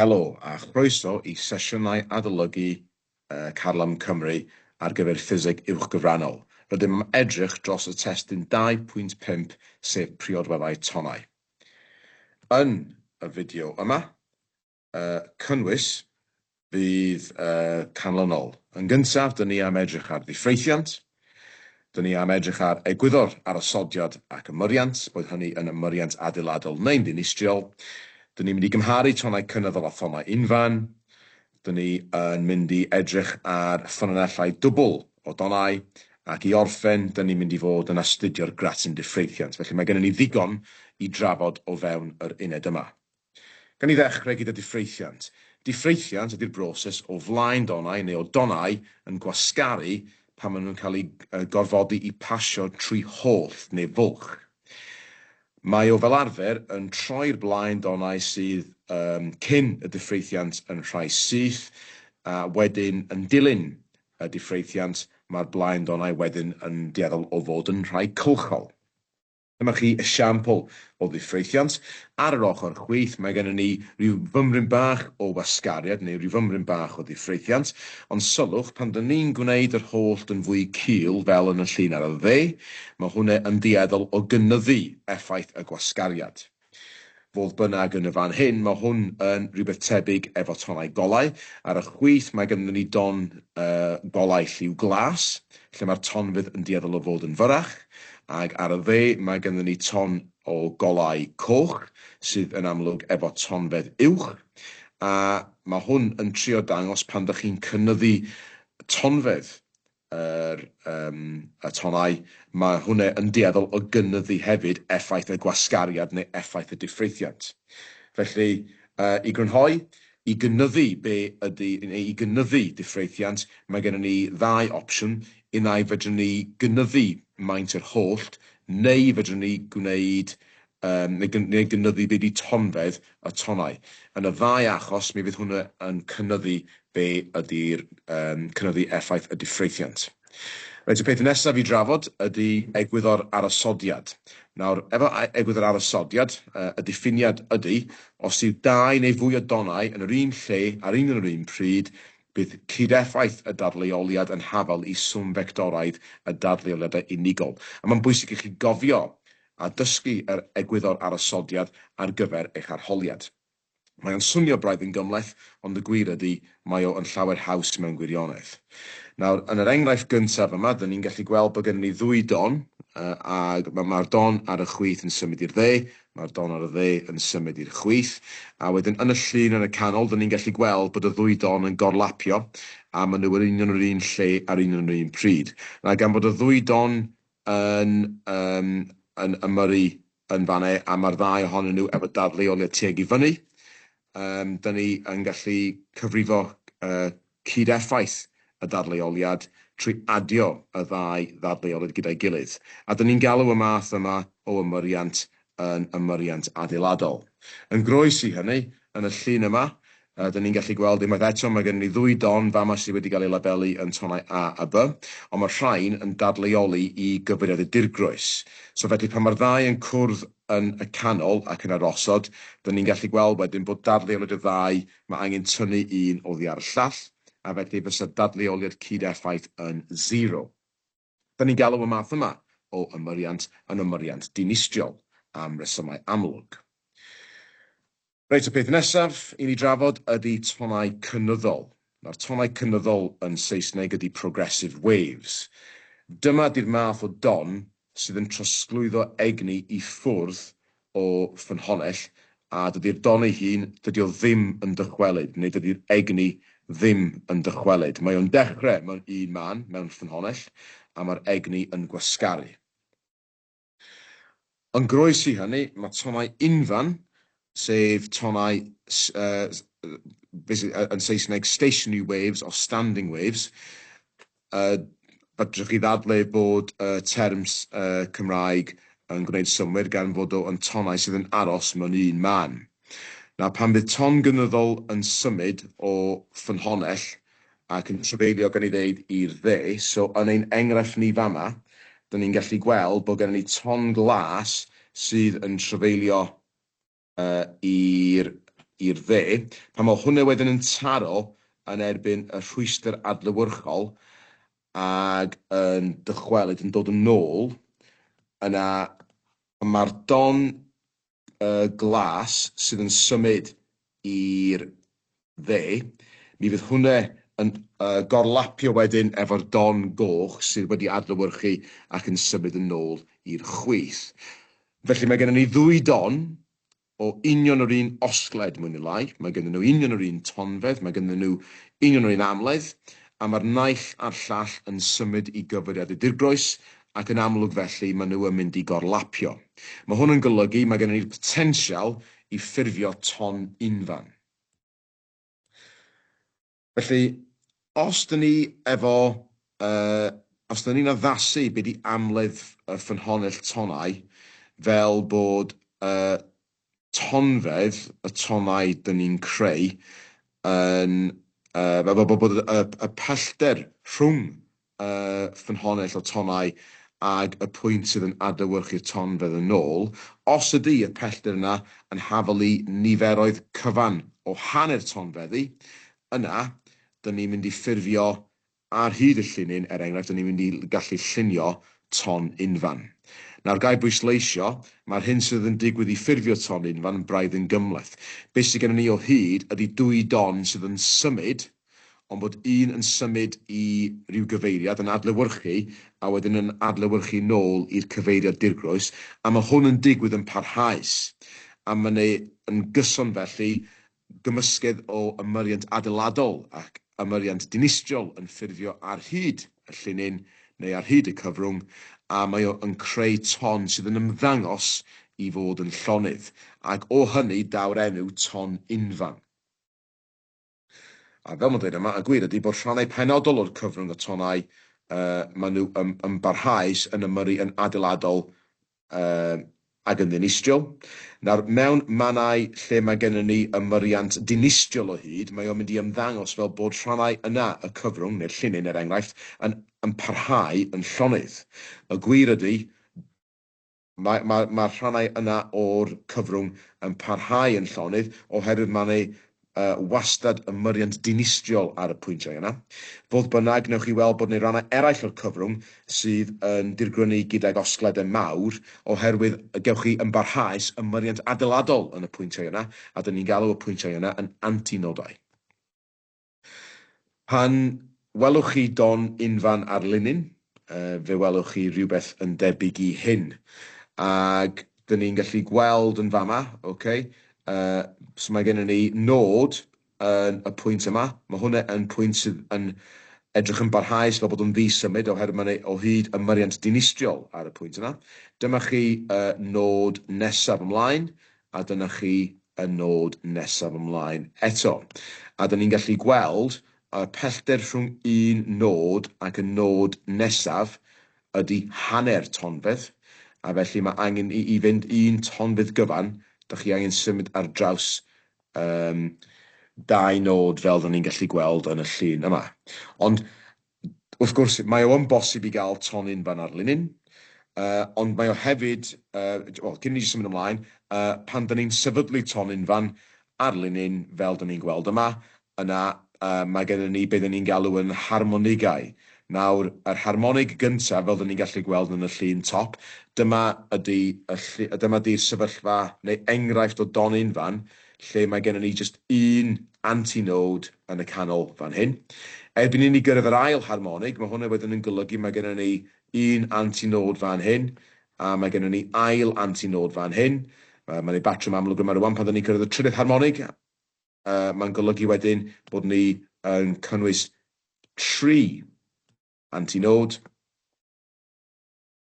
Helo a chroeso i sesiynau adolygu Carlam Cymru ar gyfer Ffiseg Uwchgyfrannol. Rydym am edrych dros y testun 2.5 sef priodweddau tonnau. Yn y fideo yma, y cynnwys fydd y canlynol. Yn gyntaf, dyn ni am edrych ar ddiffreithiant, Dyn ni am edrych ar egwyddor arosodiad ac ymyriant, boed hynny yn ymyriant adeiladol neu'n ddinistriol. Dyn ni'n mynd i gymharu tonnau cynyddol â thonnau unfan. Dyn ni yn mynd i edrych ar ffynonellau dwbl o donnau, ac i orffen, dyn ni'n mynd i fod yn astudio'r gratyn diffreithiant. Felly mae gennym ni ddigon i drafod o fewn yr uned yma. Gan ni ddechrau gyda diffreithiant. Diffreithiant ydy'r broses o flaen donnau neu o donnau yn gwasgaru pan maen nhw'n cael eu gorfodi i pasio trwy hollt neu fwlch. Mae o fel arfer yn troi'r blaen donnau sydd um, cyn y diffreithiant yn rhai syth, a wedyn yn dilyn y diffreithiant mae'r blaen donnau wedyn yn dueddol o fod yn rhai cylchol. Dyma chi esiampl o ddiffreithiant. Ar yr ochr chwith mae gennym ni ryw fymryn bach o wasgariad neu ryw fymryn bach o ddiffreithiant, ond sylwch, pan dyn ni'n gwneud yr hollt yn fwy cul fel yn y llun ar y dde, mae hwnna yn dueddol o gynyddu effaith y gwasgariad. Fodd bynnag, yn y fan hyn, mae hwn yn rhywbeth tebyg efo tonnau golau. Ar y chwith, mae gennym ni don uh, golau lliw glas, lle mae'r tonfydd yn dueddol o fod yn fyrrach, ac ar y dde, mae gennym ni ton o golau coch, sydd yn amlwg efo tonfedd uwch, a mae hwn yn trio dangos pan ydych chi'n cynyddu tonfedd yr yym y tonnau, mae hwnna yn dueddol o gynyddu hefyd effaith y gwasgariad neu effaith y diffreithiant. Felly, yy i grynhoi, i gynyddu be ydy, neu i gynyddu diffreithiant, mae gennym ni ddau opsiwn, unai fedrwn ni gynyddu maint yr hollt, neu fedrwn ni gwneud yym neu gyn- neu gynyddu be 'di tonfedd y tonnau. Yn y ddau achos, mi fydd hwnna yn cynyddu be ydy'r yym cynyddu effaith y diffreithiant. Reit, y peth nesaf i drafod ydy egwyddor arosodiad. Nawr, efo egwyddor arosodiad, y diffiniad ydy, os yw dau neu fwy o donnau yn yr un lle ar un yn yr un pryd, bydd cyd-effaith y dadleoliad yn hafal i swm fectoraidd y dadleoliadau unigol. A mae'n bwysig i chi gofio a dysgu yr egwyddor arosodiad ar gyfer eich arholiad. Mae o'n swnio braidd yn gymhleth, ond y gwir ydy, mae o yn llawer haws mewn gwirionedd. Nawr, yn yr enghraifft gyntaf yma, dyn ni'n gallu gweld bod gennym ni ddwy don, uh, ac mae'r don ar y chwith yn symud i'r dde, mae'r don ar y dde yn symud i'r chwith, a wedyn yn y llun yn y canol, dyn ni'n gallu gweld bod y ddwy don yn gorlapio, a maen nhw yn union yr un lle ar union yr un pryd. Nawr, gan bod y ddwy don yn yym yn ymyrru yn fan 'ne, a ma'r ddau ohonyn nhw efo dadleoliad tuag i fyny. Yym, 'dan ni yn gallu cyfrifo yy cyd-effaith y dadleoliad trwy adio y ddau ddadleoliad gyda'i gilydd. A 'dan ni'n galw y math yma o ymyriant yn ymyriant adeiladol. Yn groes i hynny, yn y llun yma, dyn ni'n gallu gweld unwaith eto mae gennym ni ddwy don fama sydd wedi cael eu labelu yn tonnau A a B, ond mae'r rhain yn dadleoli i gyfeiriad y dirgroes. So felly pan mae'r ddau yn cwrdd yn y canol ac yn arosod, dyn ni'n gallu gweld wedyn bod dadleoliad y ddau, mae angen tynnu un oddi ar y llall, a felly fysa dadleoliad cyd-effaith yn zero. Da ni'n galw y math yma o ymyriant yn ymyriant dinistriol, am resymau amlwg. Reit, y peth nesaf i ni drafod ydy tonnau cynyddol. Nawr, tonnau cynyddol yn Saesneg ydy progressive waves. Dyma di'r math o don sydd yn trosglwyddo egni i ffwrdd o ffynhonnell, a dydy'r don ei hun, dydy o ddim yn dychwelyd, neu dydy'r egni ddim yn dychwelyd. Mae o'n dechrau mewn un man, mewn ffynhonnell, a mae'r egni yn gwasgaru. Yn groes i hynny, mae tonnau unfan, sef tonnau, uh, yn Saesneg, stationary waves or standing waves, Fedrwch chi ddadlau bod y term Cymraeg yn gwneud synnwyr gan fod o yn tonnau sydd yn aros mewn un man. Nawr, pan fydd ton gynyddol yn symud o ffynhonnell ac yn trafeilio, gawn ni ddeud, i'r dde, so yn ein enghraifft ni fama, dyn ni'n gallu gweld bod gennym ni ton glas sydd yn trafeilio i'r i'r dde, pan mae hwnna wedyn yn taro yn erbyn y rhwystr adlewyrchol ag yn dychwelyd, yn dod yn ôl, yna mae'r don glas sydd yn symud i'r dde, mi fydd hwnna yn gorlapio wedyn efo'r don goch sydd wedi adlewyrchu ac yn symud yn ôl i'r chwith. Felly mae gennym ni ddwy don o union yr un osgled mwy neu lai, mae ganddyn nhw union yr un tonfedd, mae ganddyn nhw union yr un amledd, a mae'r naill a'r llall yn symud i gyfeiriadau dirgroes, ac yn amlwg felly maen nhw yn mynd i gorlapio. Mae hwn yn golygu mae gennym ni'r potensial i ffurfio ton unfan. Felly, os dyn ni efo, uh, os dyn ni'n addasu be di amledd y ffynhonnell tonnau fel bod uh, tonfedd y tonnau dyn ni'n creu yn, uh, fel bod, bod y, y pellter rhwng y ffynhonnell o tonnau ag y pwynt sydd yn adlewyrchu'r tonfedd yn ôl, os ydy y pellter yna yn hafal i niferoedd cyfan o hanner tonfeddi, yna dyn ni'n mynd i ffurfio ar hyd y llinyn, er enghraifft, dyn ni'n mynd i gallu llunio ton unfan. Nawr, ga i bwysleisio, mae'r hyn sydd yn digwydd i ffurfio ton unfan yn braidd yn gymhleth. Be sydd gennym ni o hyd ydy dwy don sydd yn symud, ond bod un yn symud i ryw gyfeiriad, yn adlewyrchu, a wedyn yn adlewyrchu nôl i'r cyfeiriad dirgroes, a mae hwn yn digwydd yn parhaus. A mae'n ei yn gyson felly gymysgedd o ymyriant adeiladol ac ymyriant dinistriol yn ffurfio ar hyd y llinyn neu ar hyd y cyfrwng, a mae o yn creu ton sydd yn ymddangos i fod yn llonydd, ac o hynny daw'r enw ton unfan. A fel mae'n dweud yma, y gwir ydy bod rhannau penodol o'r cyfrwng y tonnau, uh, maen nhw yn, yn barhaus yn ymyrru yn adeiladol uh, ac yn ddinistriol. Nawr, mewn mannau lle mae gennym ni ymyriant dinistriol o hyd, mae o'n mynd i ymddangos fel bod rhannau yna y cyfrwng, neu'r llinyn er enghraifft, yn, yn parhau yn llonydd. Y gwir ydy, Mae, mae, mae'r rhannau yna o'r cyfrwng yn parhau yn llonydd oherwydd mae 'na wastad ymyriant dinistriol ar y pwyntiau yna. Fodd bynnag, wnewch chi weld bod 'na rannau eraill o'r cyfrwng sydd yn dirgrynu gydag osgledau mawr oherwydd y gewch chi yn barhaus ymyriant adeiladol yn y pwyntiau yna, a 'dyn ni'n galw y pwyntiau yna yn antinodau. Pan welwch chi don unfan ar linyn, fe welwch chi rhywbeth yn debyg i hyn. Ac dyn ni'n gallu gweld yn fama, ok, so mae gennym ni nod yn y pwynt yma. Mae hwnna yn pwynt sydd yn edrych yn barhaus fel bod o'n ddi-symud oherwydd mae o hyd ymyriant dinistriol ar y pwynt yna. Dyma chi y nod nesaf ymlaen, a dyna chi y nod nesaf ymlaen eto. A dyn ni'n gallu gweld y pellter rhwng un nod ac y nod nesaf ydy hanner tonfedd, a felly mae angen i, i fynd un tonfedd gyfan, dych chi angen symud ar draws um, dau nod fel dyn ni'n gallu gweld yn y llun yma. Ond Wrth gwrs, mae o yn bosib i gael tonyn fan ar linyn, ond mae o hefyd, wel, cyn i ni symud ymlaen, pan 'dan ni'n sefydlu tonyn fan ar linyn, fel 'dan ni'n gweld yma, yna mae gennym ni be 'dan ni'n galw yn harmonigau. Nawr, yr harmonig gyntaf, fel 'dan ni'n gallu gweld yn y llun top, dyma ydy y llu-, dyma ydy'r sefyllfa neu enghraifft o donyn fan, lle mae gennym ni jyst un antinode yn y canol fan hyn. Erbyn i ni gyrraedd yr ail harmonig, mae hwnna wedyn yn golygu mae gennym ni un antinode fan hyn, a mae gennym ni ail antinode fan hyn. Mae'n ei batrwm amlwg yma rwan pan dyn ni'n cyrraedd y trydydd harmonig. Mae'n golygu wedyn bod ni yn cynnwys tri antinode.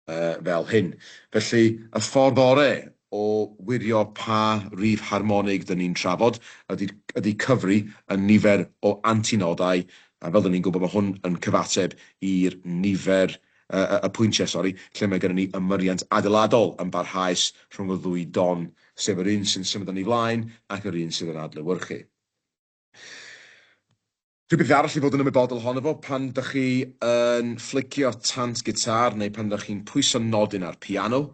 fel hyn. Felly, y ffordd ore o wirio pa rif harmonig dyn ni'n trafod ydy, ydy cyfri y nifer o antinodau, a fel dyn ni'n gwybod mae hwn yn cyfateb i'r nifer, y, y pwyntiau, sori, lle mae gennym ni ymyriant adeiladol yn barhaus rhwng y ddwy don, sef yr un sy'n symud yn ei flaen ac yr un sydd yn adlewyrchu. Rhywbeth arall i fod yn ymwybodol ohono fo, pan dych chi yn fflicio tant gitâr neu pan dych chi'n pwyso nodyn ar piano,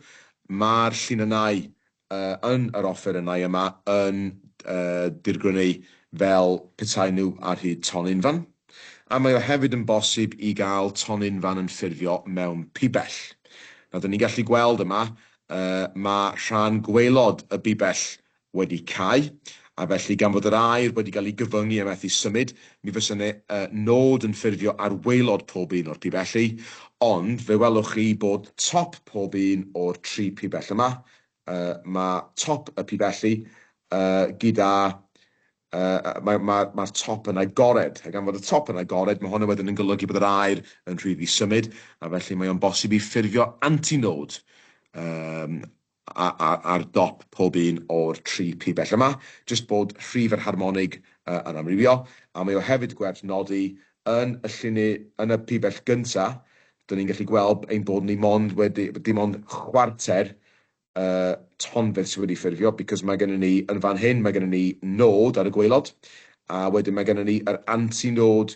mae'r llinynnau yn yr offerynnau yma yn dirgrynu fel petai nhw ar hyd ton unfan, a mae o hefyd yn bosib i gael ton unfan yn ffurfio mewn pibell. Nawr, dyn ni'n gallu gweld yma, mae rhan gwaelod y bibell wedi cau, a felly gan fod yr aer wedi cael ei gyfyngu a methu symud, mi fysa 'ne nod yn ffurfio ar waelod pob un o'r pibelli, ond fe welwch chi bod top pob un o'r tri pibell yma, mae top y pibelli gyda, mae'r ma, ma top yn agored, a gan fod y top yn agored, mae hwnna wedyn yn golygu bod yr aer yn rhydd i symud, a felly mae o'n bosib i ffurfio antinod ar dop pob un o'r tri pibell yma, jyst bod rhif yr harmonig yn amrywio, a mae o hefyd gwerth nodi yn y llinell, yn y pibell gynta, dyn ni'n gallu gweld ein bod ni mond wedi, dim ond chwarter y tonfedd sydd wedi ffurfio, because mae gennym ni, yn fan hyn, mae gennym ni nod ar y gwaelod, a wedyn mae gennym ni yr antinod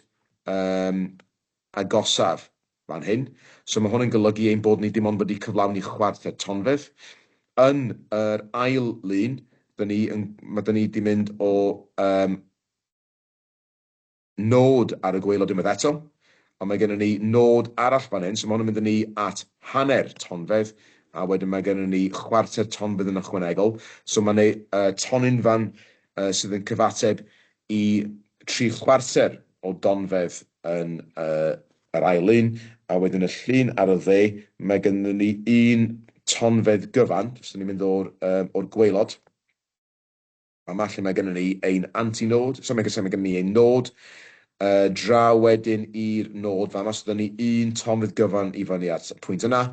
agosaf fan hyn. So mae hwn yn golygu ein bod ni dim ond wedi cyflawni chwarter tonfedd. Yn yr ail lun, dyn ni, yn, mae dyn ni wedi mynd o nod ar y gwaelod unwaith eto, ond mae gennym ni nod arall fan hyn, so mae hwn yn mynd â ni at hanner tonfedd, a wedyn mae gennym ni chwarter tonfedd yn ychwanegol. So mae yna ton unfan sydd yn cyfateb i tri chwarter o donfedd yn yr ail un, a wedyn y llun ar y dde, mae gennym ni un tonfedd gyfan, os ni'n mynd o'r, o'r gwaelod, yma lle mae gennym ni ein antinod, so mae gennym ni ein nod, draw wedyn i'r nod fama, so dyn ni un tonfedd gyfan i fyny at y pwynt yna,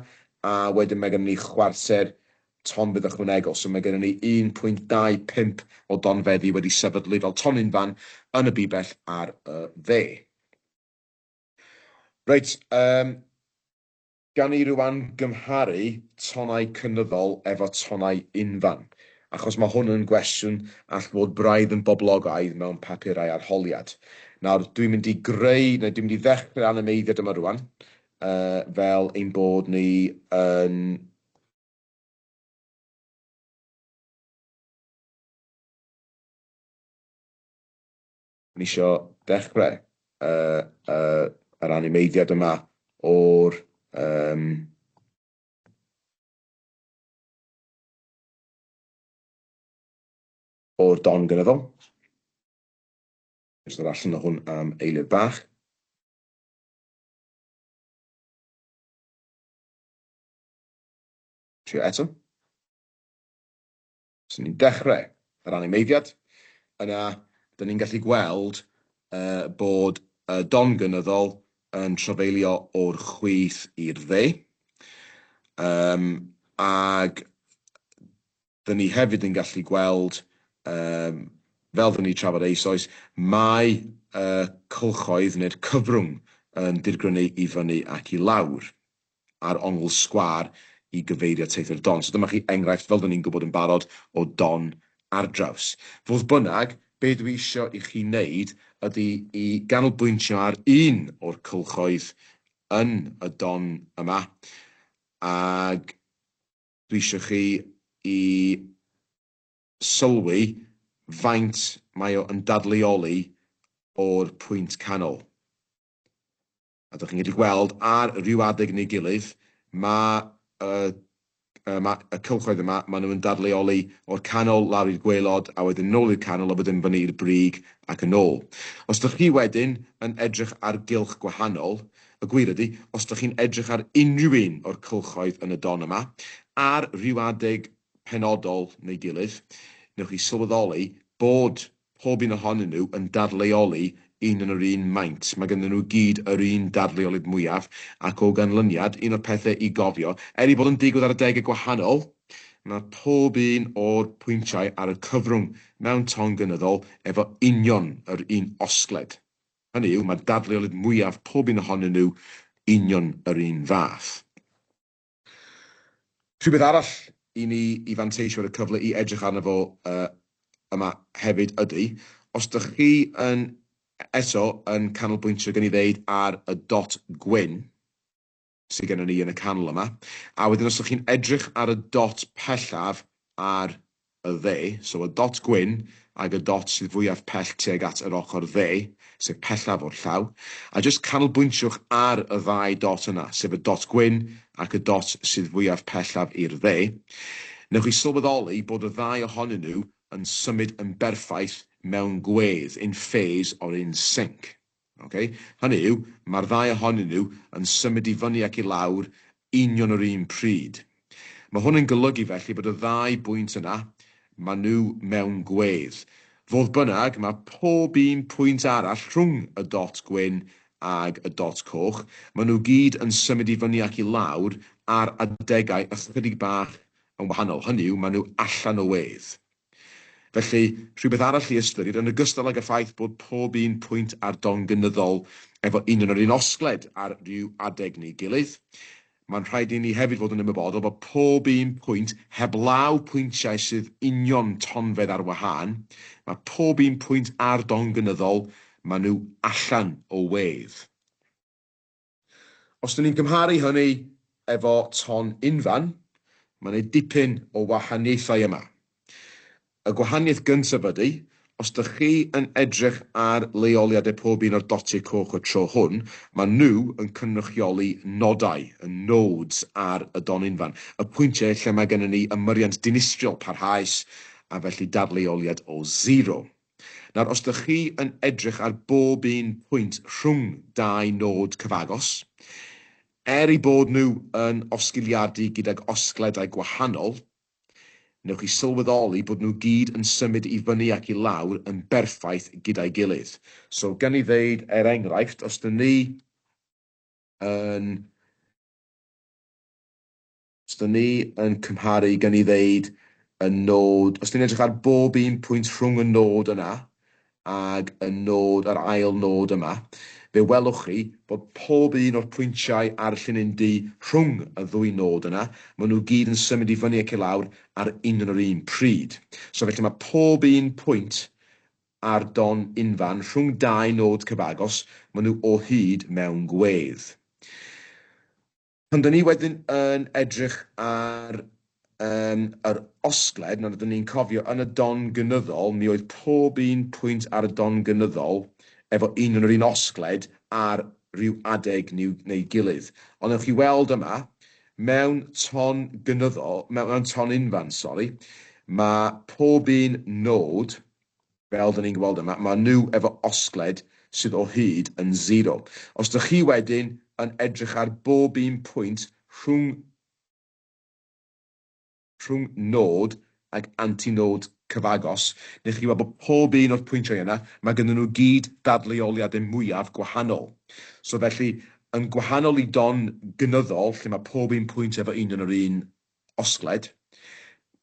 a wedyn mae gennym ni chwarter tonfedd ychwanegol, so mae gennym ni 1.25 o donfeddi wedi sefydlu fel ton unfan yn y bibell ar y dde. Reit, gan i rwan gymharu tonnau cynyddol efo tonnau unfan, achos mae hwn yn gwestiwn all fod braidd yn boblogaidd mewn papurau arholiad. Nawr, dwi'n mynd i greu, neu dwi'n mynd i ddechrau'r animeiddiad yma rwan, fel ein bod ni yn Ni isio dechrau yr animeiddiad yma o'r o'r don gynyddol. Jyst ddod allan o hwn am eiliad bach. Trio eto. So ni'n dechrau yr animeiddiad, yna dyn ni'n gallu gweld bod y don gynyddol yn trafeilio o'r chwith i'r dde. Ag dyn ni hefyd yn gallu gweld, fel dyn ni trafod eisoes, mae y cylchoedd neu'r cyfrwng yn dirgrynu i fyny ac i lawr ar ongl sgwâr i gyfeirio teithio'r don. So dyma chi enghraifft, fel dyn ni'n gwybod yn barod, o don ardraws. Fodd bynnag, be dwi isio i chi wneud ydy i ganolbwyntio ar un o'r cylchoedd yn y don yma, ag dwi eisiau chi i sylwi faint mae o yn dadleoli o'r pwynt canol. A dych chi'n gallu gweld ar ryw adeg neu gilydd, mae y, mae y cylchoedd yma, maen nhw yn dadleoli o'r canol lawr i'r gwaelod, a wedyn nôl i'r canol, a wedyn fyny i'r brig ac yn ôl. Os dych chi wedyn yn edrych ar gylch gwahanol, Y gwir ydy, os dych chi'n edrych ar unrhyw un o'r cylchoedd yn y don yma, ar ryw adeg penodol neu gilydd, newch chi sylweddoli bod pob un ohonyn nhw yn dadleoli un yn yr un maint. Mae ganddyn nhw gyd yr un dadleolid mwyaf, ac o ganlyniad, un o'r pethau i gofio, er ei bod yn digwydd ar adegau gwahanol, mae pob un o'r pwyntiau ar y cyfrwng mewn ton gynyddol efo union yr un osgled. Hynny yw, mae dadleolid mwyaf pob un ohonyn nhw union yr un fath. Rhywbeth arall i ni i fanteisio ar y cyfle i edrych arno fo yma hefyd ydy, os dych chi yn eto yn canolbwyntio gen i ddeud ar y dot gwyn sydd gennym ni yn y canol yma, a wedyn os ydych chi'n edrych ar y dot pellaf ar y dde, so y dot gwyn ag y dot sydd fwyaf pell tuag at yr ochr dde, sef pellaf o'r llaw, a jyst canolbwyntiwch ar y ddau dot yna, sef y dot gwyn ac y dot sydd fwyaf pellaf i'r dde, newch chi sylweddoli bod y ddau ohonyn nhw yn symud yn berffaith mewn gwedd, in phase or in sync. Ok? Hynny yw, mae'r ddau ohonyn nhw yn symud i fyny ac i lawr union yr un pryd. Mae hwn yn golygu felly bod y ddau bwynt yna, maen nhw mewn gwedd. Fodd bynnag, mae pob un pwynt arall rhwng y dot gwyn ag y dot coch, maen nhw gyd yn symud i fyny ac i lawr ar adegau ychydig bach yn wahanol. Hynny yw, maen nhw allan o wedd. Felly, rhywbeth arall i ystyried, yn ogystal ag y ffaith bod pob un pwynt ar don gynyddol efo union yr un osgled ar ryw adeg neu gilydd, mae'n rhaid i ni hefyd fod yn ymwybodol bod pob un pwynt, heblaw pwyntiau sydd union tonfedd ar wahân, mae pob un pwynt ar don gynyddol, maen nhw allan o wedd. Os dyn ni'n cymharu hynny efo ton unfan, mae 'na dipyn o wahaniaethau yma. Y gwahaniaeth gyntaf ydy, os dych chi yn edrych ar leoliadau pob un o'r dotiau coch y tro hwn, maen nhw yn cynrychioli nodau, y nodes ar y don unfan, y pwyntiau lle mae gennym ni ymyriant dinistriol parhaus a felly dadleoliad o zero. Nawr, os dych chi yn edrych ar bob un pwynt rhwng dau nod cyfagos, er eu bod nhw yn osgiliadu gydag osgledau gwahanol, newch chi sylweddoli bod nhw gyd yn symud i fyny ac i lawr yn berffaith gyda'i gilydd. So, gan i ddeud, er enghraifft, os dyn ni yn Os dyn ni yn cymharu, gan i ddeud, y nod, os dyn ni'n edrych ar bob un pwynt rhwng y nod yna ag y nod, yr ail nod yma, fe welwch chi bod pob un o'r pwyntiau ar y llinyn du rhwng y ddwy nod yna, maen nhw gyd yn symud i fyny ac i lawr ar union yr un pryd. So felly mae pob un pwynt ar don unfan rhwng dau nod cyfagos, maen nhw o hyd mewn gwedd. Pan dyn ni wedyn yn edrych ar yym yr osgled, nawr rydyn ni'n cofio yn y don gynyddol, mi oedd pob un pwynt ar y don gynyddol efo union yr un osgled ar ryw adeg neu neu gilydd. Ond newch chi weld yma, mewn ton gynyddol, mewn ton unfan, sori, mae pob un nod Fel dyn ni'n gweld yma, maen nhw efo osgled sydd o hyd yn zero. Os dych chi wedyn yn edrych ar bob un pwynt rhwng rhwng nod ag antinod cyfagos, newch chi weld bod pob un o'r pwyntiau yna, mae gynnyn nhw gyd dadleoliadau mwyaf gwahanol. So felly, yn gwahanol i don gynyddol, lle mae pob un pwynt efo union yr un osgled,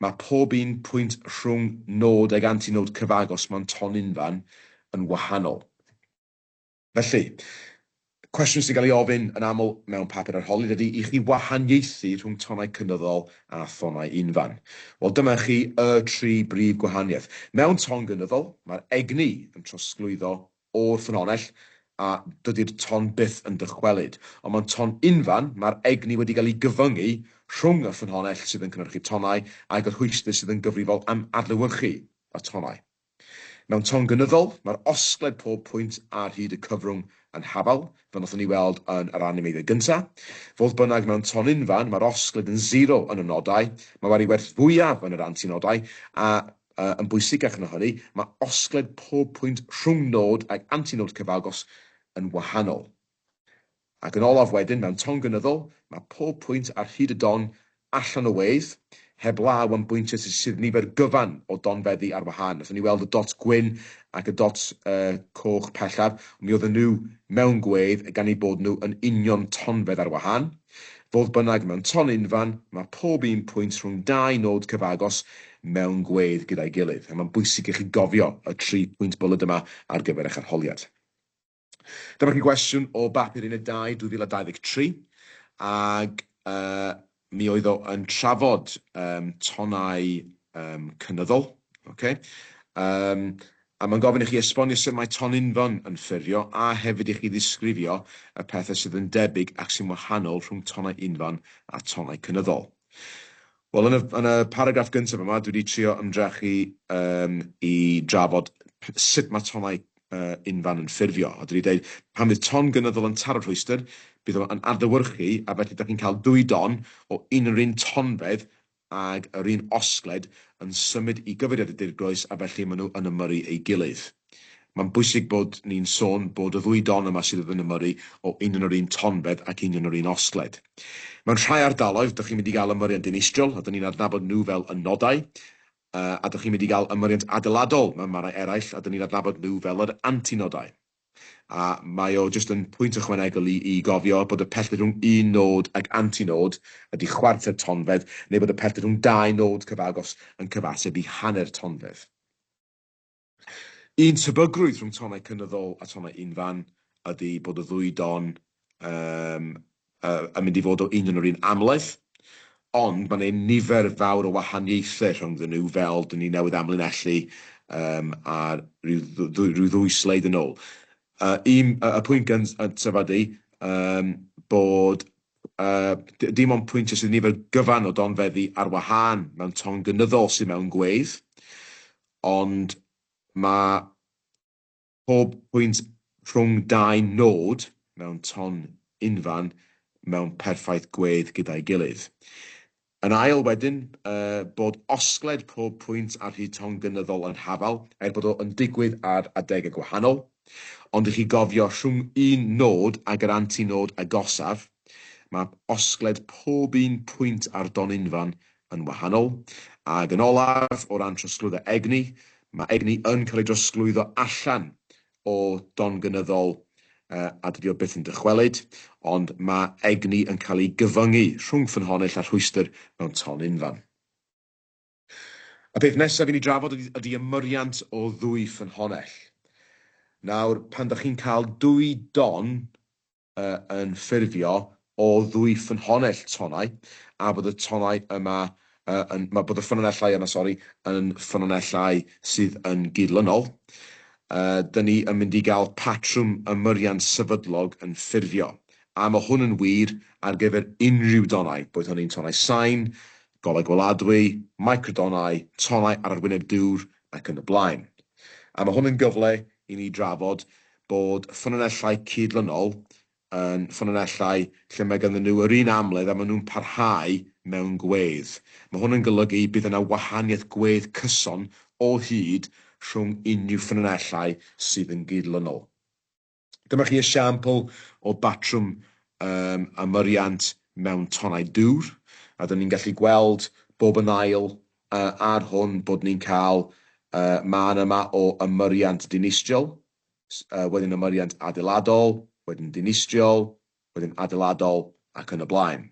mae pob un pwynt rhwng nod ag antinod cyfagos mewn ton unfan yn wahanol. Felly, cwestiwn sy'n cael ei ofyn yn aml mewn papur arholiad ydy i chi wahaniaethu rhwng tonnau cynyddol a thonnau unfan. Wel, dyma chi y tri brif gwahaniaeth. Mewn ton gynyddol, mae'r egni yn trosglwyddo o'r ffynhonnell a dydy'r ton byth yn dychwelyd. Ond mewn ton unfan, mae'r egni wedi cael ei gyfyngu rhwng y ffynhonnell sydd yn cynhyrchu tonnau ag y rhwystr sydd yn gyfrifol am adlewyrchu y tonnau. Mewn ton gynyddol, mae'r osgled pob pwynt ar hyd y cyfrwng yn hafal, fel wnaethon ni weld yn yr animeiddiad gyntaf. Fodd bynnag, mewn ton unfan, mae'r osgled yn zero yn y nodau, mae wedi werth fwyaf yn yr antinodau, a Yn bwysicach na hynny, mae osgled pob pwynt rhwng nod ag antinod cyfagos yn wahanol. Ac yn olaf wedyn, mewn ton gynyddol, mae pob pwynt ar hyd y don allan o wedd, heblaw am bwyntiau sydd nifer gyfan o donfeddi ar wahân. Wnaethon ni weld y dot gwyn ac y dot coch pellaf, mi oedden nhw mewn gwedd gan eu bod nhw yn union tonfedd ar wahân. Fodd bynnag, mewn ton unfan, mae pob un pwynt rhwng dau nod cyfagos mewn gwedd gyda'i gilydd, a mae'n bwysig i chi gofio y tri pwynt bwled yma ar gyfer eich arholiad. Dyma chi gwestiwn o bapur Uned 2 2023, ag uh, mi oedd o yn trafod um, tonnau um, cynyddol. Okay? Um, A mae'n gofyn i chi esbonio sut mae ton unfan yn ffurfio a hefyd i chi ddisgrifio y pethau sydd yn debyg ac sy'n wahanol rhwng tonnau unfan a tonnau cynyddol. Wel, yn y, yn y paragraff gyntaf yma, dwi wedi trio ymdrechu um, i drafod sut mae tonnau unfan yn ffurfio. A dwi wedi dweud, pan fydd ton gynyddol yn taro rhwystr, bydd o'n adlewyrchu, a felly da chi'n cael dwy don o un yr un tonfedd ag yr un osgled yn symud i gyfeiriad y dirgroes a felly maen nhw yn ymyrru ei gilydd. Mae'n bwysig bod ni'n sôn bod y ddwy don yma sydd yn ymyrru o union yr un tonfedd ac union yr un osgled. Mewn rhai ardaloedd, dych chi'n mynd i gael ymyriant dinistriol, a dyn ni'n adnabod nhw fel y nodau, a dych chi'n mynd i gael ymyriant adeiladol mewn mannau eraill, a dyn ni'n adnabod nhw fel yr antinodau. A mae o jyst yn pwynt ychwanegol i i gofio bod y pellter rhwng un nod ag antinod ydy chwarter tonfedd, neu bod y pellter rhwng dau nod cyfagos yn cyfateb i hanner tonfedd. Un tebygrwydd rhwng tonnau cynyddol a tonnau unfan ydy bod y ddwy don um, yn mynd i fod o union yr un amledd, ond mae 'na nifer fawr o wahaniaethau rhyngddyn nhw, fel dyn ni newydd amlinellu um, ar rhyw, rhyw ddwy sleid yn ôl. Un, y pwynt gyntaf ydy um, bod dim ond pwyntiau sydd nifer gyfan o donfeddi ar wahân mewn ton gynyddol sydd mewn gwedd, ond mae pob pwynt rhwng dau nod mewn ton unfan mewn perffaith gwedd gyda'i gilydd. Yn ail wedyn, bod osgled pob pwynt ar hyd ton gynyddol yn hafal, er bod o yn digwydd ar adegau gwahanol. Ond i chi gofio, rhwng un nod ag yr antinod agosaf, mae osgled pob un pwynt ar don unfan yn wahanol. Ac yn olaf, o ran trosglwyddo egni, mae egni yn cael ei drosglwyddo allan o don gynyddol a dydy o byth yn dychwelyd, ond mae egni yn cael ei gyfyngu rhwng ffynhonnell a rhwystr mewn ton unfan. Y peth nesaf i ni drafod ydy, ydy ymyriant o ddwy ffynhonnell. Nawr, pan dych chi'n cael dwy don yn ffurfio o ddwy ffynhonnell tonnau, a bod y tonnau yma, yn, ma, bod y ffynonellau yma, sori, yn ffynonellau sydd yn gydlynol, uh, dyn ni yn mynd i gael patrwm ymyriant sefydlog yn ffurfio. A mae hwn yn wir ar gyfer unrhyw donnau, boed hynny'n tonnau sain, golau gweladwy, microdonnau, tonnau ar arwyneb dŵr ac yn y blaen. A mae hwn yn gyfle i ni drafod bod ffynonellau cydlynol yn ffynonellau lle mae ganddyn nhw yr un amledd a maen nhw'n parhau mewn gwedd. Mae hwn yn golygu bydd yna wahaniaeth gwedd cyson o hyd rhwng unrhyw ffynonellau sydd yn gydlynol. Dyma chi esiampl o batrwm um, ymyriant mewn tonnau dŵr, a dyn ni'n gallu gweld bob yn ail uh, ar hwn bod ni'n cael uh, man yma o ymyriant dinistriol, uh, wedyn ymyriant adeiladol, wedyn dinistriol, wedyn adeiladol ac yn y blaen.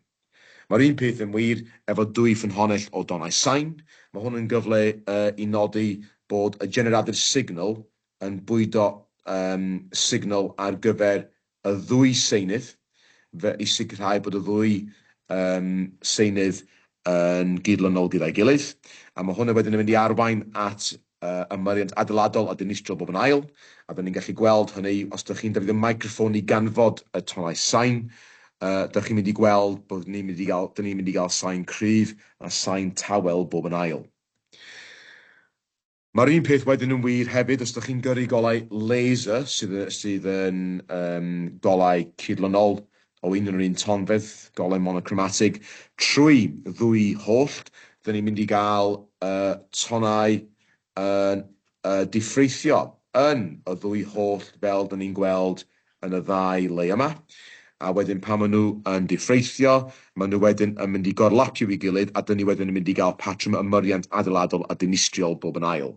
Mae'r un peth yn wir efo dwy ffynhonnell o donnau sain. Mae hwn yn gyfle uh, i nodi bod y generadur signal yn bwydo um, signal ar gyfer y ddwy seinydd fe i sicrhau bod y ddwy um, seinydd yn gydlynol gyda'i gilydd. A mae hwnna wedyn yn mynd i arwain at uh, ymyriant adeiladol a dinistriol bob yn ail. A dyn ni'n gallu gweld hynny os ydych chi'n defnyddio microffon i ganfod y tonnau sain. Dych chi'n mynd i gweld bod ni'n mynd i gael, dyn ni'n mynd i gael sain cryf a sain tawel bob yn ail. Mae'r un peth wedyn yn wir hefyd os ydych chi'n gyrru golau laser sydd, sydd yn um, golau cydlynol o un yn yr un tonfedd, golau monochromatig, trwy ddwy hollt, dyn ni'n mynd i gael tonnau yn diffreithio yn y ddwy hollt fel dyn ni'n gweld yn y ddau le yma. A wedyn pan maen nhw yn diffreithio, maen nhw wedyn yn mynd i gorlapio i gilydd a dyn ni wedyn yn mynd i gael patrwm ymyriant adeiladol a dinistriol bob yn ail.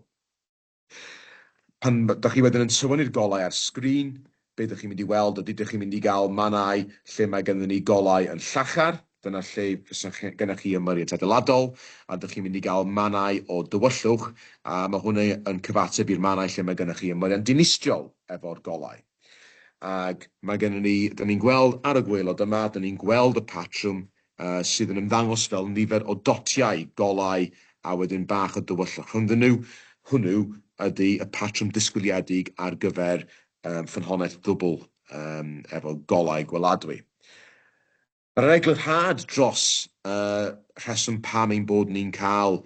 Pan dych chi wedyn yn tywynnu'r golau ar sgrin, be dych chi'n mynd i weld ydy dych chi'n mynd i gael mannau lle mae gennym ni golau yn llachar, dyna lle fysa gennych chi ymyriant adeiladol, a dych chi'n mynd i gael mannau o dywyllwch, a mae hwnna yn cyfateb i'r mannau lle mae gennych chi ymyriant dinistriol efo'r golau. Ac mae gennym ni, dyn ni'n gweld ar y gwaelod yma, dyn ni'n gweld y patrwm sydd yn ymddangos fel nifer o dotiau golau a wedyn bach o dywyllwch rhyngddyn nhw. Hwnnw ydy y patrwm disgwyliedig ar gyfer um, ffynhonnell ddwbl um, efo golau gweladwy. Mae'r eglurhad dros y rheswm pam ein bod ni'n cael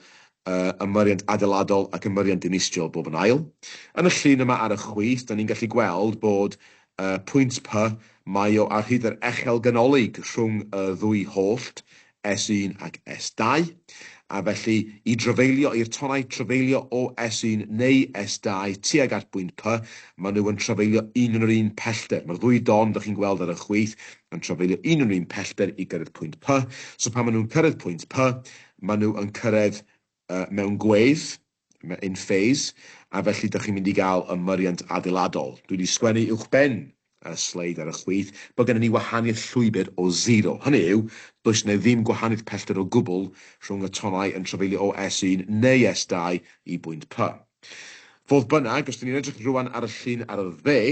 ymyriant adeiladol ac ymyriant dinistriol bob yn ail. Yn y llun yma ar y chwith, da ni'n gallu gweld bod pwynt P, mae o ar hyd yr echel ganolig rhwng y ddwy hollt, S1 ac S2, a felly i drafeilio, i'r tonnau trafeilio o S1 neu S2 tuag at bwynt P, maen nhw yn trafeilio un yn yr un pellter. Mae'r ddwy don dych chi'n gweld ar y chwith yn trafeilio un yn yr un pellter i gyrraedd pwynt P. So pan maen nhw'n cyrraedd pwynt P, maen nhw yn cyrraedd mewn gwedd, in phase, a felly dych chi'n mynd i gael ymyriant adeiladol. Dwi wedi sgwennu uwchben y sleid ar y chwith bod gennym ni wahaniaeth llwybr o zero. Hynny yw, does 'na ddim gwahaniaeth pellter o gwbl rhwng y tonnau yn trafeilio o S1 neu S2 i bwynt P. Fodd bynnag, os 'dyn ni'n edrych rwan ar y llun ar y dde,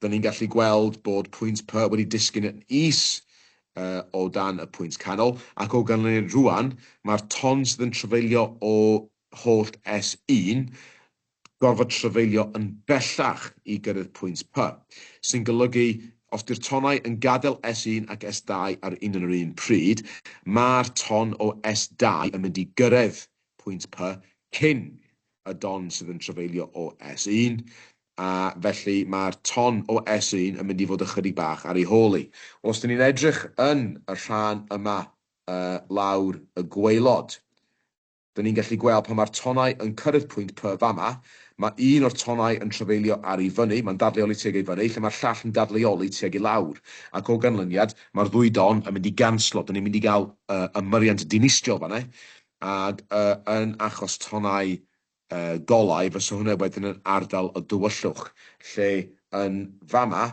dyn ni'n gallu gweld bod pwynt P wedi disgyn yn is o dan y pwynt canol, ac o ganlyniad rwan, mae'r ton sydd yn trafeilio o hollt S1 gorfod trafeilio yn bellach i gyrraedd pwynt P, sy'n golygu os 'di'r tonnau yn gadael S1 ac S2 ar un yn yr un pryd, mae'r ton o S2 yn mynd i gyrraedd pwynt P cyn y don sydd yn trafeilio o S1, a felly mae'r ton o S1 yn mynd i fod ychydig bach ar ei hôl hi. Os dyn ni'n edrych yn y rhan yma lawr y gwaelod, dyn ni'n gallu gweld pan mae'r tonnau yn cyrraedd pwynt P fama, mae un o'r tonnau yn trafeilio ar i fyny, mae'n dadleoli tuag i fyny, lle mae'r llall yn dadleoli tuag i lawr. Ac o ganlyniad, mae'r ddwy don yn mynd i ganslo. Dyn ni'n mynd i gael ymyriant dinistriol fanna, ac yn achos tonnau golau, fysa hwnna wedyn yn ardal y dywyllwch, lle yn fama,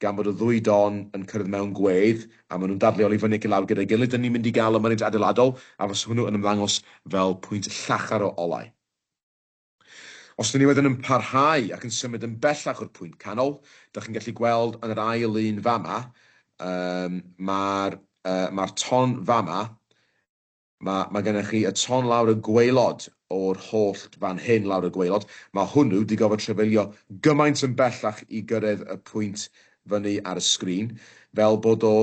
gan bod y ddwy don yn cyrraedd mewn gwedd, a maen nhw'n dadleoli fyny ac i lawr gyda'i gilydd, dyn ni'n mynd i gael ymyriant adeiladol, a fysa hwnnw yn ymddangos fel pwynt llachar o olau. Os dyn ni wedyn yn parhau ac yn symud yn bellach o'r pwynt canol, dych chi'n gallu gweld yn yr ail un fama, mae'r mae ton fama. Mae gennych chi y ton lawr y gwaelod o'r hollt fan hyn lawr y gwaelod. Mae hwnnw 'di gorfod trafeilio gymaint yn bellach i gyrraedd y pwynt fyny ar y sgrin, fel bod o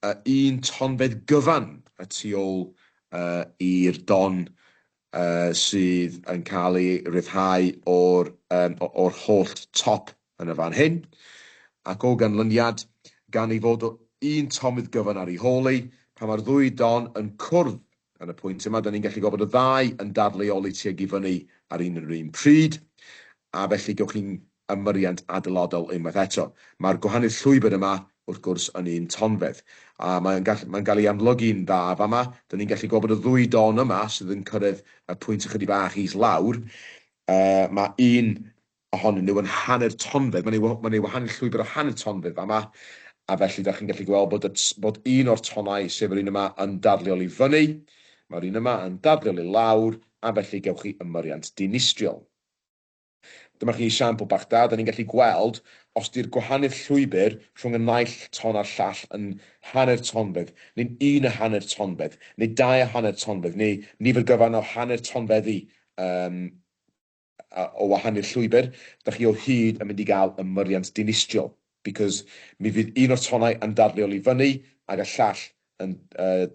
un tonfedd gyfan y tu ôl i'r don sydd yn cael ei ryddhau o'r o'r hollt top yn y fan hyn, ac o ganlyniad, gan ei fod o un tomydd gyfan ar ei hôl ei, pan mae'r ddwy don yn cwrdd yn y pwynt yma, 'da ni'n gallu gweld bod y ddau yn dadleoli tuag i fyny ar un yr un pryd, a felly gewch chi'n ymyriant adeiladol unwaith eto. Mae'r gwahaniaeth llwybr yma, wrth gwrs, yn un tonfedd, a mae'n gall, mae'n gael ei amlygu'n dda fama. 'Da ni'n gallu gweld bod y ddwy don yma sydd yn cyrraedd y pwynt ychydig bach is lawr, mae un ohonyn nhw yn hanner tonfedd, mae'n ei, mae'n ei wahanu llwybr o hanner tonfedd fama, a felly da chi'n gallu gweld bod, y, bod un o'r tonnau, sef yr un yma, yn dadleoli fyny, mae'r un yma yn dadleoli lawr, a felly gewch chi ymyriant dinistriol. Dyma chi esiampl bach da, da ni'n gallu gweld os di'r gwahaniaeth llwybr rhwng y naill ton a'r llall yn hanner tonfedd, neu'n un a hanner tonfedd, neu dau a hanner tonfedd, neu nifer gyfan o hanner tonfeddi o wahanu'r llwybr, da chi o hyd yn mynd i gael ymyriant dinistriol, because mi fydd un o'r tonnau yn dadleoli fyny ac y llall yn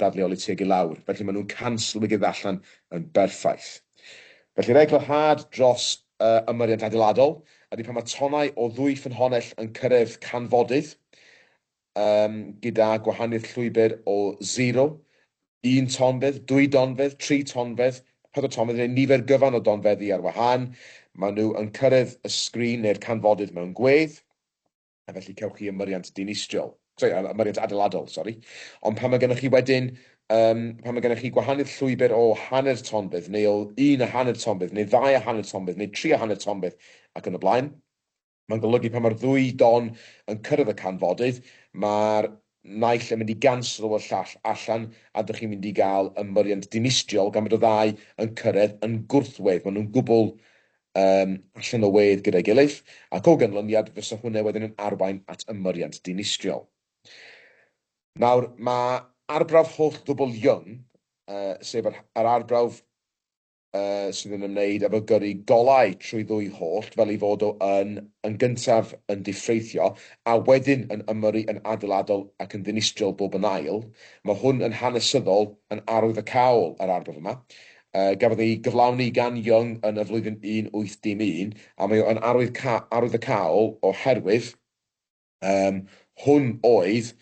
dadleoli tuag i lawr. Felly maen nhw'n canslo ei gilydd allan yn berffaith. Felly'r eglurhad dros ymyriant adeiladol ydy pan mae tonnau o ddwy ffynhonnell yn cyrraedd canfodydd, yym gyda gwahaniaeth llwybr o zero, un tonfedd, dwy donfedd, tri tonfedd, pedwar tonfedd neu nifer gyfan o donfeddi ar wahân. Maen nhw yn cyrraedd y sgrin neu'r canfodydd mewn gwedd, a felly cewch chi ymyriant dinistriol, sorry, ymyriant adeiladol, sori. Ond pan mae gennych chi wedyn, pan mae gennych chi gwahaniaeth llwybr o hanner tonfedd, neu o un a hanner tonfedd, neu ddau a hanner tonfedd, neu tri a hanner tonfedd, ac yn y blaen, Mae'n golygu pan mae'r ddwy don yn cyrraedd y canfodydd, mae'r naill yn mynd i ganslo y llall allan a dych chi'n mynd i gael ymyriant dinistriol gan bod y ddau yn cyrraedd yn gwrthwedd. Maen nhw'n gwbl um, allan o wedd gyda'i gilydd, ac o ganlyniad fysa hwnna wedyn yn arwain at ymyriant dinistriol. Nawr, mae arbrawf holl ddwbl Young, sef yr, yr arbrawf sydd yn ymwneud efo gyrru golau trwy ddwy hollt fel ei fod o yn yn gyntaf yn diffreithio a wedyn yn ymyrru yn adeiladol ac yn ddinistriol bob yn ail. Mae hwn yn hanesyddol yn arwyddocaol yr arbrawf yma. Gafodd ei gyflawni gan Young yn y flwyddyn 1811 a mae o yn arwyddocaol oherwydd Yym, hwn oedd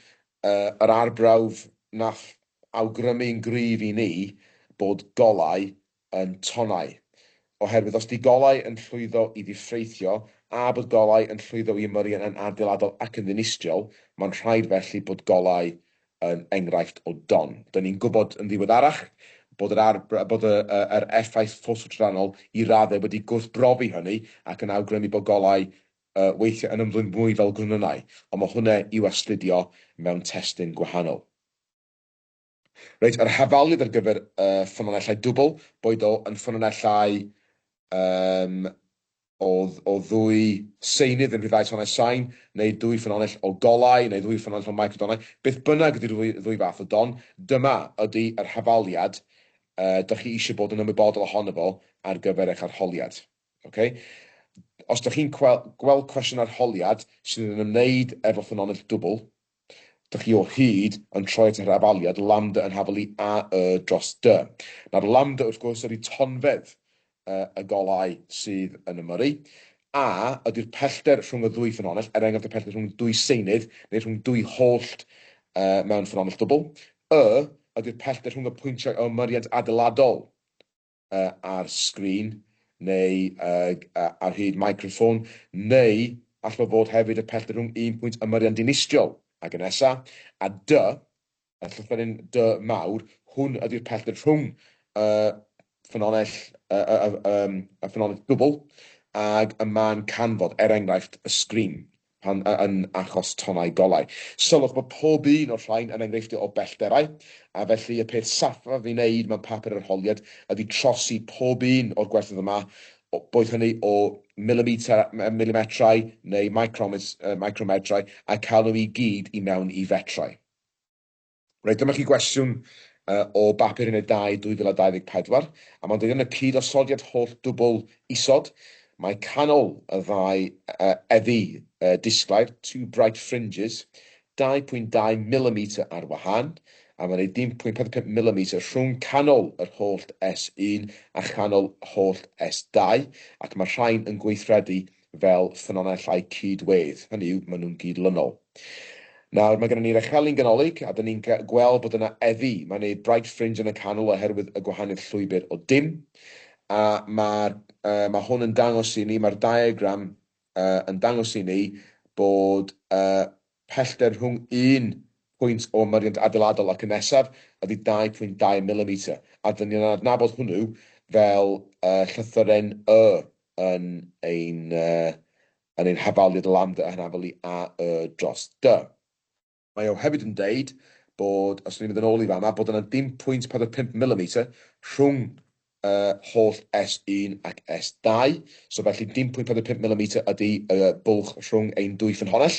yr arbrawf nath awgrymu'n gryf i ni bod golau yn tonnau. Oherwydd os 'di golau yn llwyddo i ddiffreithio a bod golau yn llwyddo i ymyrru yn adeiladol ac yn ddinistriol, mae'n rhaid felly bod golau yn enghraifft o don. Dyn ni'n gwybod yn ddiweddarach bod yr arbr- bod y, y, yr effaith ffototrydanol i raddau wedi gwrthbrofi hynny ac yn awgrymu bod golau weithiau yn ymddwyn mwy fel gronynnau, ond mae hwnna i'w astudio mewn testun gwahanol. Reit, yr hafaliad ar gyfer y ffynonellau dwbl, boed o yn ffynonellau um, o, o ddwy seinydd yn rhyddhau tonnau sain, neu dwy ffynonell o golau, neu ddwy ffynonell o microdonnau, beth bynnag ydy'r ddwy, ddwy fath o don, dyma ydy yr hafaliad dych chi eisiau bod yn ymwybodol ohono fo ar gyfer eich arholiad. Ok? Os dych chi'n gweld cwestiwn arholiad sydd yn ymwneud efo ffynonell dwbl, dych chi o hyd yn troi at yr hafaliad lambda yn hafal i A Y dros D. Nawr lambda wrth gwrs ydy tonfedd y golau sydd yn ymyrru. A ydy'r pellter rhwng y ddwy ffynonell, er enghraifft y pellter rhwng dwy seinydd neu rhwng dwy hollt mewn ffynonell dwbl. Y ydy'r pellter rhwng y pwyntiau o ymyriad adeiladol ar sgrin neu ar hyd meicroffon, neu all o fod hefyd y pellter rhwng un pwynt ymyrion dinistriol ag y nesa, a dy, y llythrennyn dy mawr, hwn ydy'r pellter rhwng y ffynhonnell, y, y, y, y ffynhonnell dwbl ag y man canfod, er enghraifft, y sgrin. pan yn achos tonnau golau. Sylwch bod pob un o'r rhain yn enghreifftiau o bellterau, a felly y peth saffaf i wneud mewn papur arholiad ydy trosi pob un o'r gwerthoedd yma, boed hynny o milimetrau neu micrometrau, a cael nhw i gyd i mewn i fetrau. Reit, dyma chi gwestiwn o bapur uned 2 2024, a mae'n dweud yn y cyd-osodiad holl dwbl isod, mae canol y ddau eddi disglair, two bright fringes, 2.2 millimeter ar wahân, a mae'n gwneud 0.45 millimeter rhwng canol yr hollt S1 a chanol hollt S2, ac mae'r rhain yn gweithredu fel ffynonellau cyd-wedd, hynny yw, maen nhw'n gydlynol. Nawr, mae gennym ni'r echelin ganolig, a dyn ni'n gweld bod yna eddi, mae'n gwneud bright fringe yn y canol oherwydd y gwahaniaeth llwybr o dim, a mae'r, uh, mae hwn yn dangos i ni, mae'r diagram uh, yn dangos i ni bod uh, pellter rhwng un pwynt o ymyriant adeiladol ac y nesaf ydy 2.2 millimeter, a dyn ni'n adnabod hwnnw fel uh, llythyren Y yn ein, yn ein hafaliad lambda yn hafal i A Y dros D. Mae o hefyd yn deud bod, os ni'n mynd yn ôl i fama, bod yna dim 0.45 millimeter rhwng hollt S1 ac S2. So felly dim 0.45 millimeter ydy y bwlch rhwng ein dwy ffynhonnell,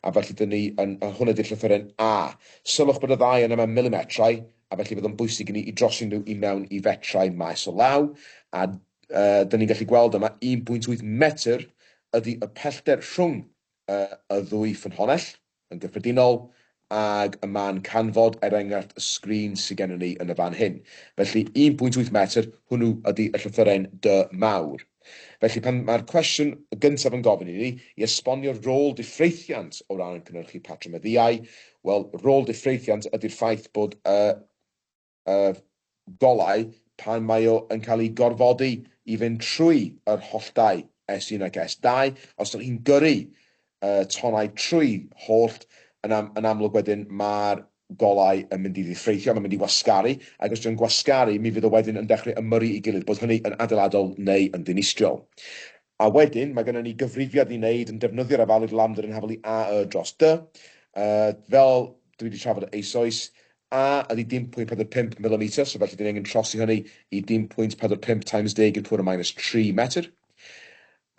a felly dyn ni yn, hwn ydy'r llythyren A. Sylwch bod y ddau yna mewn milimetrau, a felly bydd o'n bwysig i ni i drosi nhw i mewn i fetrau maes o law, a dyn ni'n gallu gweld yma 1.8 metr ydy y pellter rhwng y ddwy ffynhonnell yn gyffredinol ag y man canfod, er enghraifft y sgrin sydd gennym ni yn y fan hyn. Felly 1.8 metr, hwnnw ydy y llythyren D mawr. Felly pan mae'r cwestiwn gyntaf yn gofyn i ni i esbonio rôl diffreithiant o ran cynhyrchu patrymau ddiau, wel, rôl diffreithiant ydy'r ffaith bod y y golau pan mae o yn cael ei gorfodi i fynd trwy yr holltau S1 ac S2. Os ydych chi'n gyrru tonnau trwy hollt, yn, am, yn amlwg wedyn mae'r golau yn mynd i ddifreithio, mae'n mynd i wasgaru, ac os yw'n gwasgaru, mi fydd o wedyn yn dechrau ymyrru i gilydd, bod hynny yn adeiladol neu yn ddinistriol. A wedyn, mae gennym ni gyfrifiad i wneud yn defnyddio'r afalydd lambda yn hafal i A Y dros D. Fel dwi wedi trafod eisoes, A ydy dim 0.45 millimeter, so felly dyn ni angen trosi hynny i dim 0.45 times 10 i'r pŵer minus 3 metr.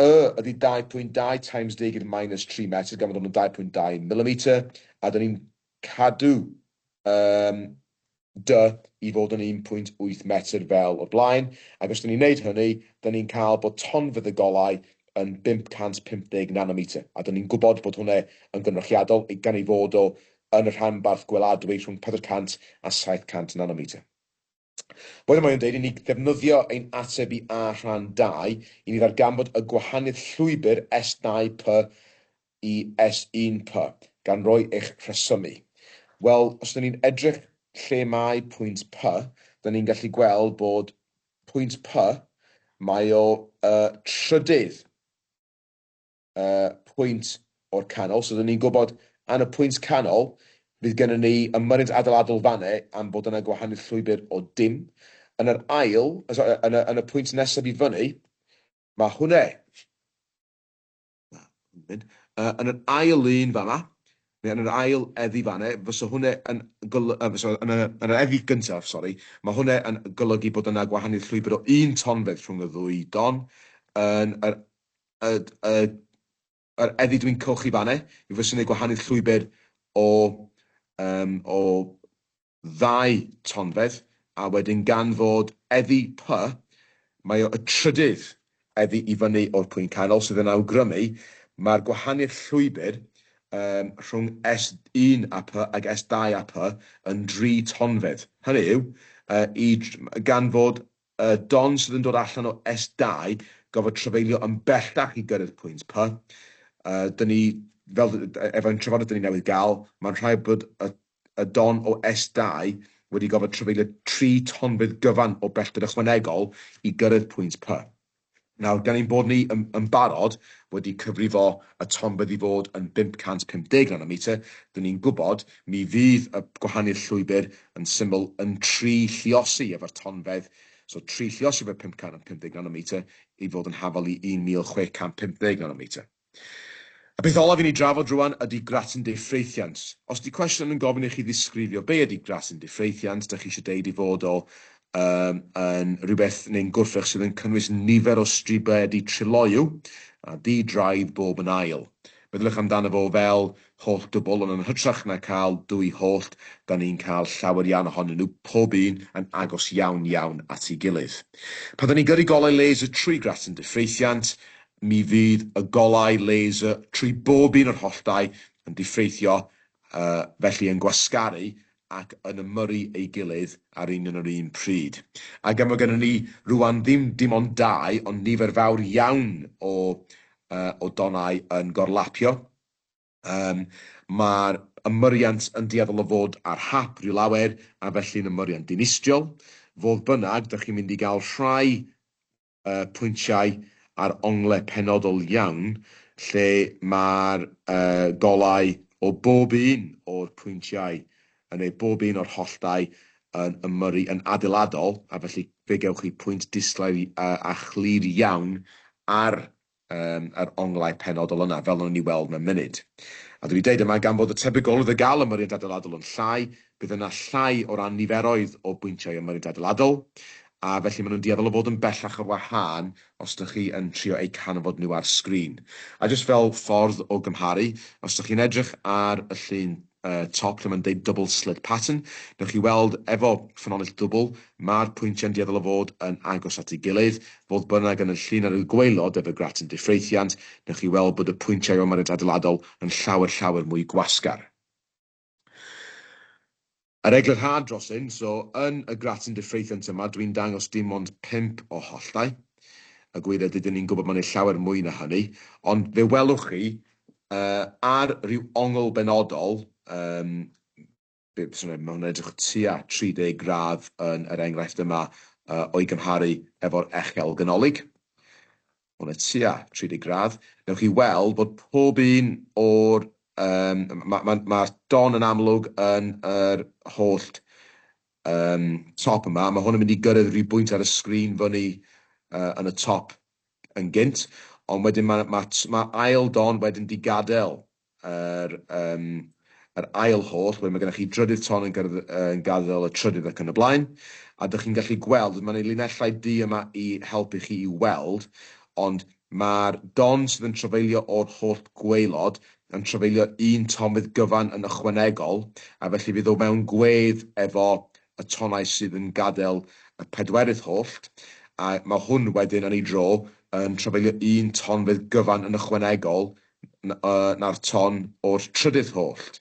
Y ydy 2.2 times 10 i'r minus 3 metr, gan fod hwn yn 2.2 millimeter, a dyn ni'n cadw um, D i fod yn 1.8 metr fel o'r blaen, ac os 'dyn ni'n neud hynny, 'dyn ni'n cael bod tonfedd y golau yn 550 nanometer, a 'dyn ni'n gwybod bod hwnna yn gynrychiadol gan ei fod o yn y rhanbarth gweladwy rhwng 400 a 700 nanometer. Wedyn mae o'n deud i ni ddefnyddio ein ateb i A rhan 2 i ni ddarganfod y gwahaniaeth llwybr S2P i S1P, gan roi eich rhesymu. Wel, os ydyn ni'n edrych lle mae pwynt P, dyn ni'n gallu gweld bod pwynt P, mae o y trydydd pwynt o'r canol. So, dyn ni'n gwybod yn y pwynt canol, fydd gennym ni ymyriad adeiladol fanne am bod yna gwahaniaeth llwybr o dim. Yn yr ail, sorry, yn y pwynt nesaf i fyny, mae hwnna, mynd, yn yr ail un fan'na, neu yn yr ail eddi fan'na, fysa hwnna yn fysa, yn yr eddi gyntaf, sori, mae hwnna yn golygu bod yna gwahaniaeth llwybr o un tonfedd rhwng y ddwy don. Yn yr y y yr eddi dwi'n cochi fan'na, mi fyswn i'n gwahaniaeth llwybr o yym o ddau tonfedd, a wedyn gan fod eddi P, mae o y trydydd eddi i fyny o'r pwynt canol, sydd yn awgrymu mae'r gwahaniaeth llwybr yym rhwng S1 a P ag S2 a P yn dri tonfedd. Hynny yw, yy i gan fod Y don sydd yn dod allan o S2 gorfod trafeilio yn bellach i gyrraedd pwynt P. Dyn ni, fel efo'n trafodaeth dyn ni newydd gael, mae'n rhaid bod y, y don o S2 wedi gorfod trafeilio 3 tonfedd gyfan o bellter ychwanegol i gyrraedd pwynt P. Nawr, gan ein bod ni yn, yn barod wedi cyfrifo y tonfedd i fod yn 550 nanometer, dyn ni'n gwybod mi fydd y gwahaniaeth llwybr yn syml yn tri lluosi efo'r tonfedd, so tri lluosi efo 550 nanometer i fod yn hafal i 1650 nanometer. Y peth olaf i ni drafod rwan ydy gratin deuffreithiant. Os 'di cwestiwn yn gofyn i chi ddisgrifio be ydy gratin deuffreithiant, dych chi eisiau deud ei fod o um, yn rhywbeth neu'n gwrthrych sydd yn cynnwys nifer o stribedi tryloyw a di-draed bob yn ail. Meddyliwch amdano fo fel hollt dwbl, ond yn hytrach na cael dwy hollt, da ni'n cael llawer iawn ohonyn nhw, pob un yn agos iawn iawn at ei gilydd. Pan da ni'n gyrru golau laser trwy gratin deuffreithiant, Mi fydd y golau laser trwy bob un o'r holltau yn diffreithio, felly yn gwasgaru ac yn ymyrru ei gilydd ar union yr un pryd. A gan fod gennym ni rŵan ddim dim ond dau, ond nifer fawr iawn o o donnau yn gorlapio, mae'r ymyriant yn dueddol o fod ar hap rhyw lawer, a felly'n ymyriant dinistriol. Fodd bynnag, dach chi'n mynd i gael rhai pwyntiau ar onglau penodol iawn lle mae'r golau o bob un o'r pwyntiau neu bob un o'r holltau yn ymyrru yn adeiladol, a felly fe gewch chi pwynt disglair a chlir iawn ar yym yr onglau penodol yna, fel wnawn ni weld mewn munud. A dwi 'di deud yma, gan fod y tebygolrwydd o gael ymyriad adeiladol yn llai, bydd yna llai o ran niferoedd o bwyntiau ymyriad adeiladol, a felly maen nhw'n dueddol o fod yn bellach ar wahân os dych chi yn trio eu canfod nhw ar sgrin. A jyst fel ffordd o gymharu, os dych chi'n edrych ar y llun top lle mae'n deud double slit pattern, newch chi weld efo ffynhonnell dwbl, mae'r pwyntiau'n dueddol o fod yn agos at ei gilydd. Fodd bynnag, yn y llun ar y gwaelod efo gratin diffreithiant, newch chi weld bod y pwyntiau o ymyriad adeiladol yn llawer, llawer mwy gwasgar. Yr eglurhad dros hyn, so yn y gratin diffreithiant yma, dwi'n dangos dim ond 5 o holltau. Y gwir ydy, dyn ni'n gwybod mae'n llawer mwy na hynny, ond fe welwch chi ar ryw ongl benodol, yym, be fyswn i'n, ma' hwnna'n edrych tua 30 gradd yn yr enghraifft yma o'i gymharu efo'r echel ganolig. Hwnna tua 30 gradd. Newch chi weld bod pob un o'r... Um, Mae'r ma, ma, ma don yn amlwg yn yr hollt um, top yma. Mae hwn yn mynd i gyrraedd rhyw bwynt ar y sgrin fyny yn y top yn gynt, ond wedyn mae, mae, mae ail don wedyn 'di gadael yr, um, yr ail holl, wedyn mae gennych chi drydydd ton yn, gyrraedd, yn gadael y trydydd ac yn y blaen, a dych chi'n gallu gweld, mae'n ei linellau du yma i helpu chi i weld, ond mae'r don sydd yn trafeilio o'r holl gwaelod yn trafeilio un tomydd gyfan yn ychwanegol, a felly fydd o mewn gwedd efo y y tonnau sydd yn gadael y pedwerydd hollt, a mae hwn wedyn yn ei dro yn trafeilio un tonfedd gyfan yn ychwanegol na'r ton o'r trydydd hollt.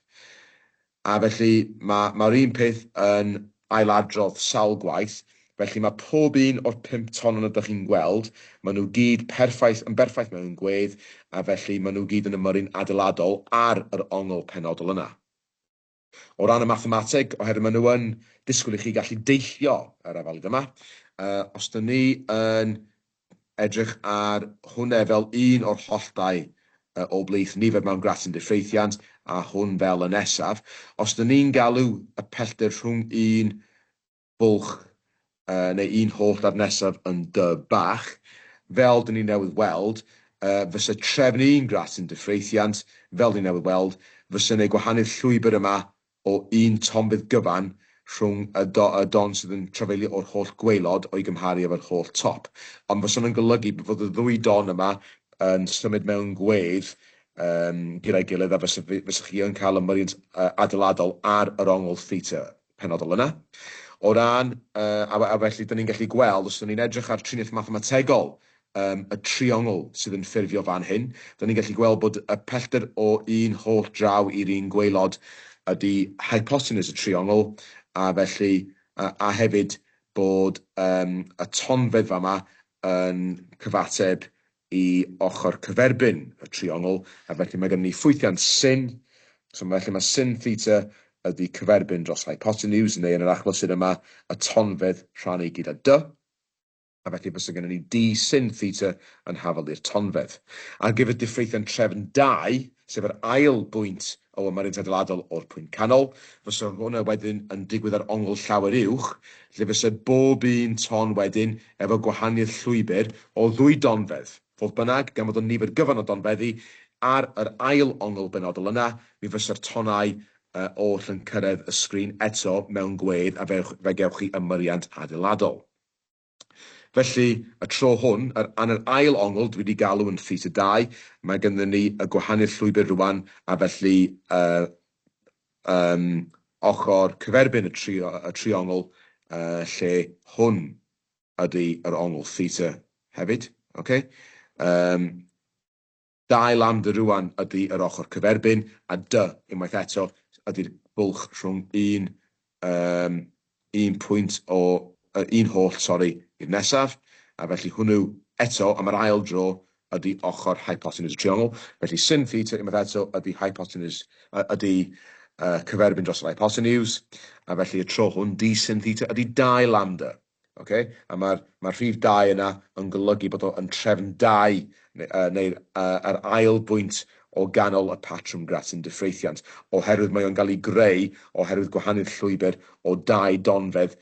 A felly mae, mae'r un peth yn ailadrodd sawl gwaith, felly mae pob un o'r pump ton yna dych chi'n gweld, maen nhw gyd perffaith, yn berffaith mewn gwedd, a felly maen nhw gyd yn ymyrru'n adeiladol ar yr ongl penodol yna. O ran y mathemateg, oherwydd maen nhw yn disgwyl i chi gallu deillio yr afalydd yma, os dyn ni yn edrych ar hwnna fel un o'r holltau o blith nifer mewn gratyn diffreithiant, a hwn fel y nesaf, os dyn ni'n galw y pellter rhwng un bwlch neu un hollt a'r nesaf yn dy bach, fel dyn ni newydd weld, fysa trefn un gratyn diffreithiant, fel dyn ni newydd weld, fysa neu gwahanu'r llwybr yma o un tonfedd gyfan rhwng y do, y don sydd yn trafeilio o'r hollt gwaelod o'i gymharu efo'r hollt top. Ond fysa hwnna'n golygu fod y ddwy don yma yn symud mewn gwedd gyda'i gilydd a fysa, fysa chi yn cael ymyriant adeiladol ar yr ongl theta penodol yna. O ran, a, a felly, dyn ni'n gallu gweld, os dyn ni'n edrych ar triniaeth mathemategol y triongl sydd yn ffurfio fan hyn, dyn ni'n gallu gweld bod y pellter o un hollt draw i'r un gwaelod ydy hypotenuse y triongl, a felly, a, a hefyd bod y tonfedd fama yn cyfateb i ochr cyferbyn y triongl, a felly mae gennym ni ffwythiant sin, so felly mae sin theta ydy cyferbyn dros hypotenuse, neu yn yr achlysur yma, y tonfedd rhannu gyda dy, a felly fysa gennym ni d sin theta yn hafal i'r tonfedd. Ar gyfer diffreithiant trefn 2, sef yr ail bwynt o ymyriant adeiladol o'r pwynt canol, fysa hwnna wedyn yn digwydd ar ongl llawer uwch, lle fysa bob un ton wedyn efo gwahaniaeth llwybr o ddwy donfedd. Fodd bynnag, gan fod o'n nifer gyfan o donfeddi, ar yr ail ongl benodol yna, mi fysa'r tonnau oll yn cyrraedd y sgrin eto mewn gwedd a fe, fe gewch chi ymyriant adeiladol. Felly, y tro hwn, yr, yn yr ail ongl, dwi wedi galw yn theta 2, mae gennym ni y gwahanu'r llwybr rwan, a felly ochr cyferbyn y, tri, y triongl, lle hwn ydy yr ongl theta hefyd. Okay? 2 lambda rwan ydy yr ochr cyferbyn, a dy, unwaith eto, ydy'r bwlch rhwng un, um, un pwynt o, un hollt, sori, i'r nesaf, a felly hwnnw eto, am yr ail dro, ydy ochr hypotenuse y triongl. Felly sin theta, unwaith eto, ydy hypotenuse, ydy cyferbyn dros yr hypotenuse, a felly y tro hwn, d sin theta ydy 2 lambda. Ocê? A mae'r mae'r rhif dau yna yn golygu bod o yn trefn dau, neu yy neu'r yy yr ail bwynt o ganol y patrwm gratyn diffreithiant, oherwydd mae o'n gael ei greu oherwydd gwahanu'r llwybr o dau donfedd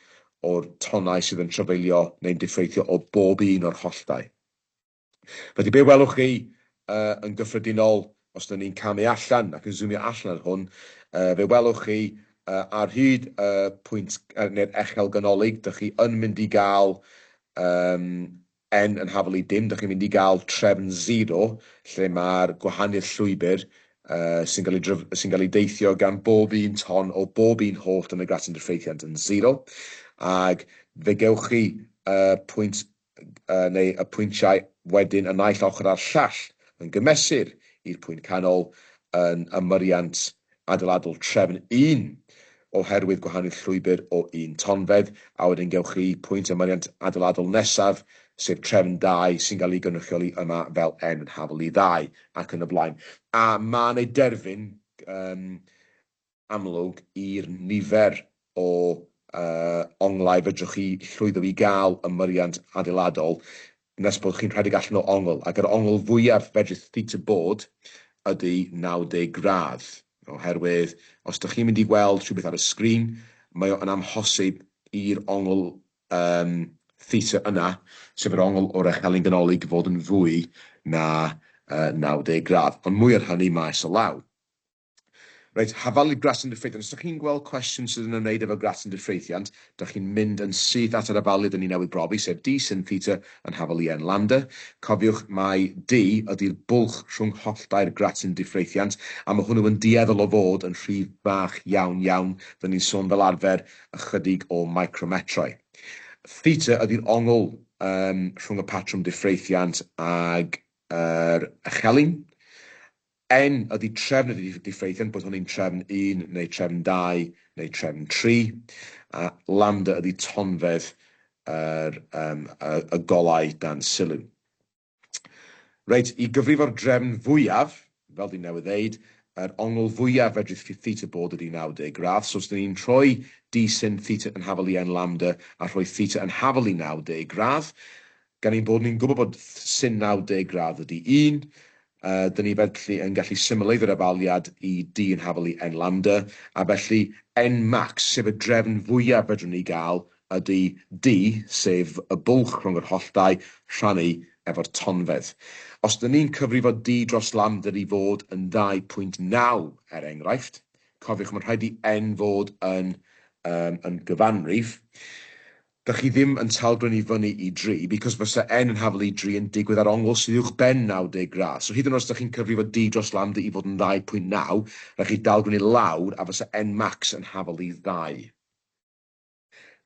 o'r tonnau sydd yn trafeilio neu'n diffreithio o bob un o'r holltau. Felly be welwch chi uh, yn gyffredinol, os dyn ni'n camu allan ac yn zoomio allan ar hwn, uh, fe welwch chi uh, ar hyd y uh, pwynt uh, neu'r echel ganolig, dych chi yn mynd i gael um, n yn hafal i dim, dych chi'n mynd i gael trefn 0, lle mae'r gwahanu'r llwybr uh, sy'n cael ei, sy'n cael ei deithio gan bob un ton o bob un hollt yn y gratyn diffreithiant yn 0, ac fe gewch chi uh, pwynt neu y pwyntiau wedyn y naill ochr a'r llall yn gymesur i'r pwynt canol yn ymyriant adeiladol trefn un oherwydd gwahanu'r llwybr o un tonfedd, a wedyn gewch chi pwynt ymyriant adeiladol nesaf, sef trefn dau, sy'n cael ei gynrychioli yma fel n yn hafal i ddau, ac yn y blaen. A mae 'na derfyn um, amlwg i'r nifer o onglau fedrwch chi llwyddo i gael ymyriant adeiladol nes bod chi'n rhedeg allan o ongl, ac yr ongl fwyaf fedrith theta bod ydy 90 gradd, oherwydd os dych chi'n mynd i weld rhywbeth ar y sgrin, mae o yn amhosib i'r ongl um, theta yna, sef yr ongl o'r echelin ganolig, fod yn fwy na 90 gradd. Ond mwy ar hynny maes o law. Reit, hafalu gratyn diffreithiant. Os ydych chi'n gweld cwestiwn sydd yn ymwneud efo gratyn diffreithiant, dych chi'n mynd yn syth at yr afalydd dyn ni newydd brofi, sef D sin theta yn hafal i N lambda. Cofiwch mai D ydy'r bwlch rhwng holltau'r gratyn diffreithiant, a mae hwnnw yn dueddol o fod yn rhif bach iawn iawn, dyn ni'n sôn fel arfer ychydig o micrometrau. Theta ydy'r ongl um, rhwng y patrwm diffreithiant ag yr echelin. N ydy trefn y diffreithiant, bod hwnny'n trefn 1 neu trefn 2 neu trefn 3, a lambda ydy tonfedd yr, um, y, y golau dan sylw. Reit, i gyfrifo'r drefn fwyaf, fel dwi'n newydd ddeud, yr ongl fwyaf fedrith theta bod ydy 90 gradd. So os dyn ni'n rhoi d sin theta yn hafal i n lambda a rhoi theta yn hafal i 90 gradd, gan ein bod ni'n gwybod bod sin 90 gradd ydy 1, dyn ni felly yn gallu symleiddio'r afaliad i d yn hafal i n lambda, a felly n max, sef y drefn fwyaf fedrwn ni gael, ydy d, sef y bwlch rhwng yr holltau, rhannu efo'r tonfedd. Os dyn ni'n cyfrifo d dros lambda i fod yn 2.9, er enghraifft, cofiwch mae'n rhaid i n fod yn, um, yn gyfanrif, Dych chi ddim yn talgryn i fyny i dri, because fysa n yn hafal i dri yn digwydd ar ongl sydd uwch ben 90 gradd. So hyd yn oed os dych chi'n cyfrifo d dros lambda i fod yn 2.9, rhaid chi dalgryn i lawr a fysa n max yn hafal i 2.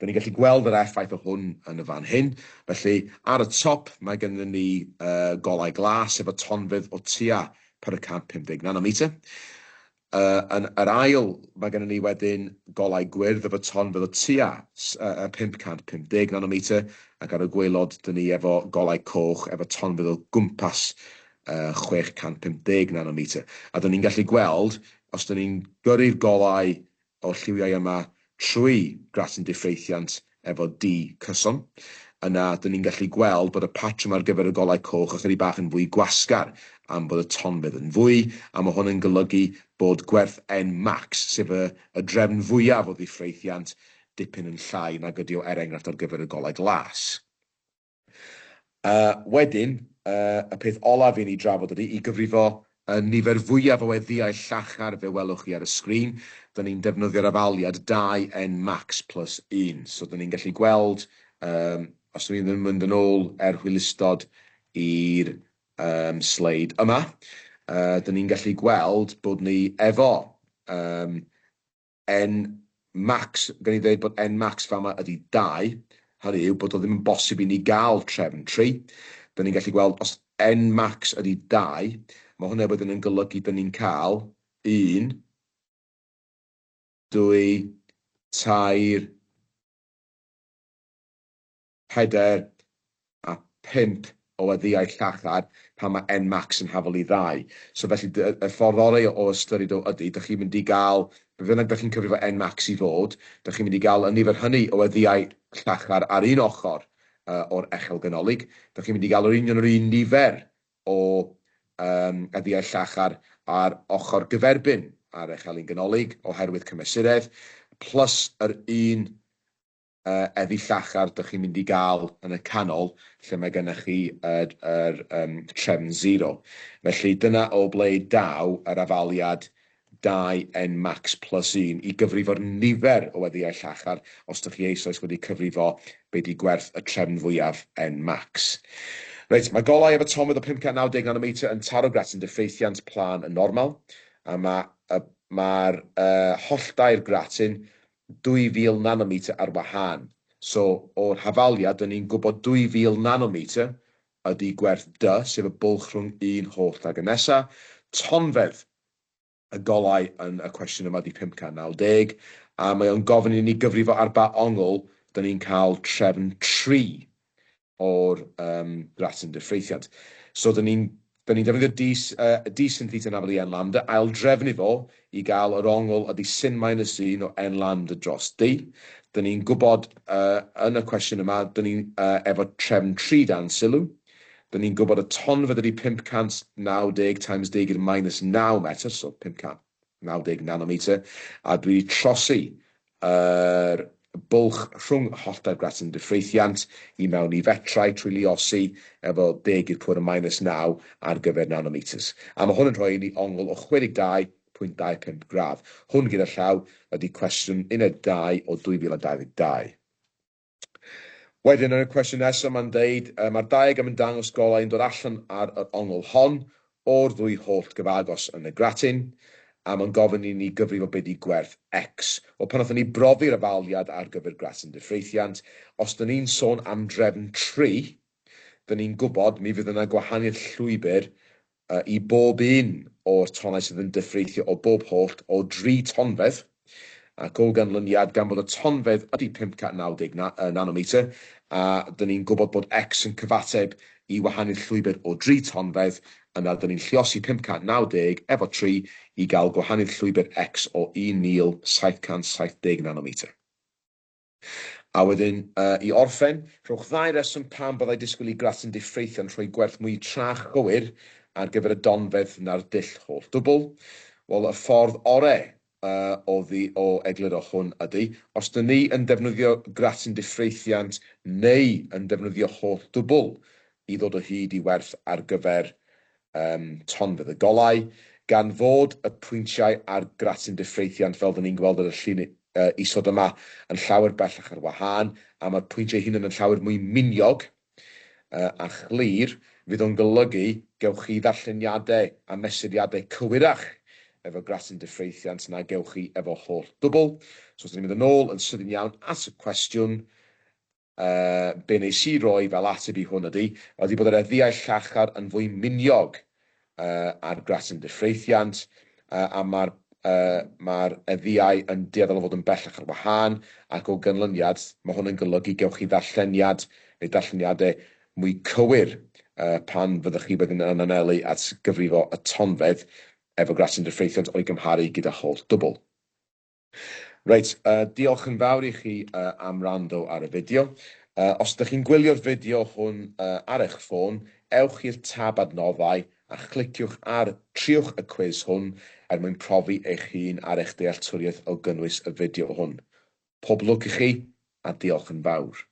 Dyn ni'n gallu gweld yr effaith o hwn yn y fan hyn. Felly, ar y top, mae gennym ni uh, golau glas efo tonfedd o tua 450 nanometer. Yn yr ail, mae gennym ni wedyn golau gwyrdd efo tonfedd o tua 550 nanometer, ac ar y gwaelod, dyn ni efo golau coch efo tonfedd o gwmpas 650 nanometer. A dyn ni'n gallu gweld, os dyn ni'n gyrru'r golau o'r lliwiau yma trwy gratyn diffreithiant efo D cyson, yna dyn ni'n gallu gweld bod y patrwm ar gyfer y golau coch ychydig bach yn fwy gwasgar am bod y tonfedd yn fwy, a mae hwn yn golygu bod gwerth N max, sef y, y drefn fwyaf o ddiffreithiant, dipyn yn llai nag ydy o er enghraifft ar gyfer y golau glas. Wedyn, y peth olaf i ni drafod ydy i gyfrifo y nifer fwyaf o weddïau llachar fe welwch chi ar y sgrin. Dyn ni'n defnyddio'r afaliad 2n max plus 1. So dyn ni'n gallu gweld, um, os dyn ni'n mynd yn ôl er hwylustod i'r um, sleid yma, dyn ni'n gallu gweld bod ni efo um, N max, gawn ni ddeud bod N max fama ydy 2, hynny yw bod o ddim yn bosib i ni gael trefn 3. Dyn ni'n gallu gweld os N max ydy 2, mae hwnna wedyn yn golygu dyn ni'n cael 1, 2, 3, 4 a 5 o weddïau llachar pan mae N max yn hafal i ddau. So felly y ffordd orau o ystyried o ydy, dych chi'n mynd i gael, be bynnag dych chi'n cyfrifo N max i fod, dych chi'n mynd i gael y nifer hynny o weddïau llachar ar un ochr o'r echel ganolig, dych chi'n mynd i gael yr union yr un nifer o um, weddïau llachar ar ochr gyferbyn ar echelin ganolig oherwydd cymesuredd, plus yr un eddi llachar dych chi'n mynd i gael yn y canol lle mae gennych chi yr, yr um, trefn zero. Felly dyna o ble daw yr afaliad 2n max plus 1 i gyfrifo'r nifer o weddïau llachar os dych chi eisoes wedi cyfrifo be di gwerth y trefn fwyaf n max. Reit, mae golau efo tomwydd o 590 nanometer yn taro gratyn diffeithiant plân yn normal, a mae'r mae holltau'r gratyn 2000 nanometer ar wahân. So, o'r hafaliad, dyn ni'n gwybod 2000 nanometer ydy gwerth D, sef y bwlch rhwng un hollt ag y nesa. Tonfedd y golau yn y cwestiwn yma ydy 590, a mae o'n gofyn i ni gyfrifo ar ba ongl dyn ni'n cael trefn 3 o'r um, gratyn diffreithiant. So, dyn ni'n dyn ni'n defnyddio d, d sin theta yn afel i n lambda, aildrefnu fo i gael yr ongl ydy sin minus 1 o n lambda dros d. Dyn ni'n gwybod yn y cwestiwn yma, dyn ni'n efo trefn 3 dan sylw. Dyn ni'n gwybod y tonfedd ydy 590 times 10 i'r minus 9 metr, so 590 nanometer, a dwi wedi trosi yr bwlch rhwng holltau'r gratyn diffreithiant i mewn i fetrau trwy luosi efo 10 i'r pŵer minus 9 ar gyfer nanometers. A mae hwn yn rhoi i ni ongl o 62. 0.25 gradd. Hwn gyda llaw ydy cwestiwn uned 2 o 2022. Wedyn yn y cwestiwn nesaf mae'n deud, mae'r diagram yn dangos golau yn dod allan ar yr ongl hon o'r ddwy hollt gyfagos yn y gratin, a mae'n gofyn i ni gyfrifo be di gwerth x. Wel, pan wnaethon ni brofi'r afaliad ar gyfer gratin difreithiant, os dyn ni'n sôn am drefn 3, dyn ni'n gwybod mi fydd yna gwahaniaeth llwybr i bob un o'r tonnau sydd yn difreithio o bob hollt o dri tonfedd, ac o ganlyniad, gan fod y tonfedd ydy 590 nanometer, a dyn ni'n gwybod bod X yn cyfateb i wahanu'r llwybr o dri tonfedd, yna dyn ni'n lluosi 590 efo 3 i gael gwahanu'r llwybr X o 1770 nanometer. A wedyn, i orffen, rhowch ddau reswm pam byddai disgwyl i gratin difreithio'n rhoi gwerth mwy tra chywir ar gyfer y donfedd na'r dull holl dwbl. Wel, y ffordd ore o ddi o egluro hwn ydy, os dyn ni yn defnyddio gratin difreithiant neu yn defnyddio holl dwbl i ddod o hyd i werth ar gyfer um, tonfedd y golau, gan fod y pwyntiau ar gratin difreithiant fel dyn ni'n gweld ar y llun isod yma yn llawer bellach ar wahân, a mae'r pwyntiau hunain yn llawer mwy miniog a chlir, fydd o'n golygu gewch chi ddarlleniadau a mesuriadau cywirach efo gratin difreithiant na gewch chi efo holl dwbl. So os ni'n mynd yn ôl yn sydyn iawn at y cwestiwn, Be wnes i roi fel ateb i hwn ydy, ydy bod yr eddiau llachar yn fwy miniog ar gratin difreithiant, a mae'r mae'r eddiau yn dueddol o fod yn bellach ar wahân, ac o ganlyniad, mae hwn yn golygu gewch chi ddarlleniad neu darlleniadau mwy cywir pan fyddwch chi wedyn yn anelu at gyfrifo y tonfedd efo gratin difreithiant o'i gymharu gyda holl dwbl. Reit, diolch yn fawr i chi am wrando ar y fideo. Os ydych chi'n gwylio'r fideo hwn ar eich ffôn, ewch i'r tab adnoddau a chliciwch ar Triwch y cwis hwn er mwyn profi eich hun ar eich dealltwriaeth o gynnwys y fideo hwn. Pob lwc i chi, a diolch yn fawr.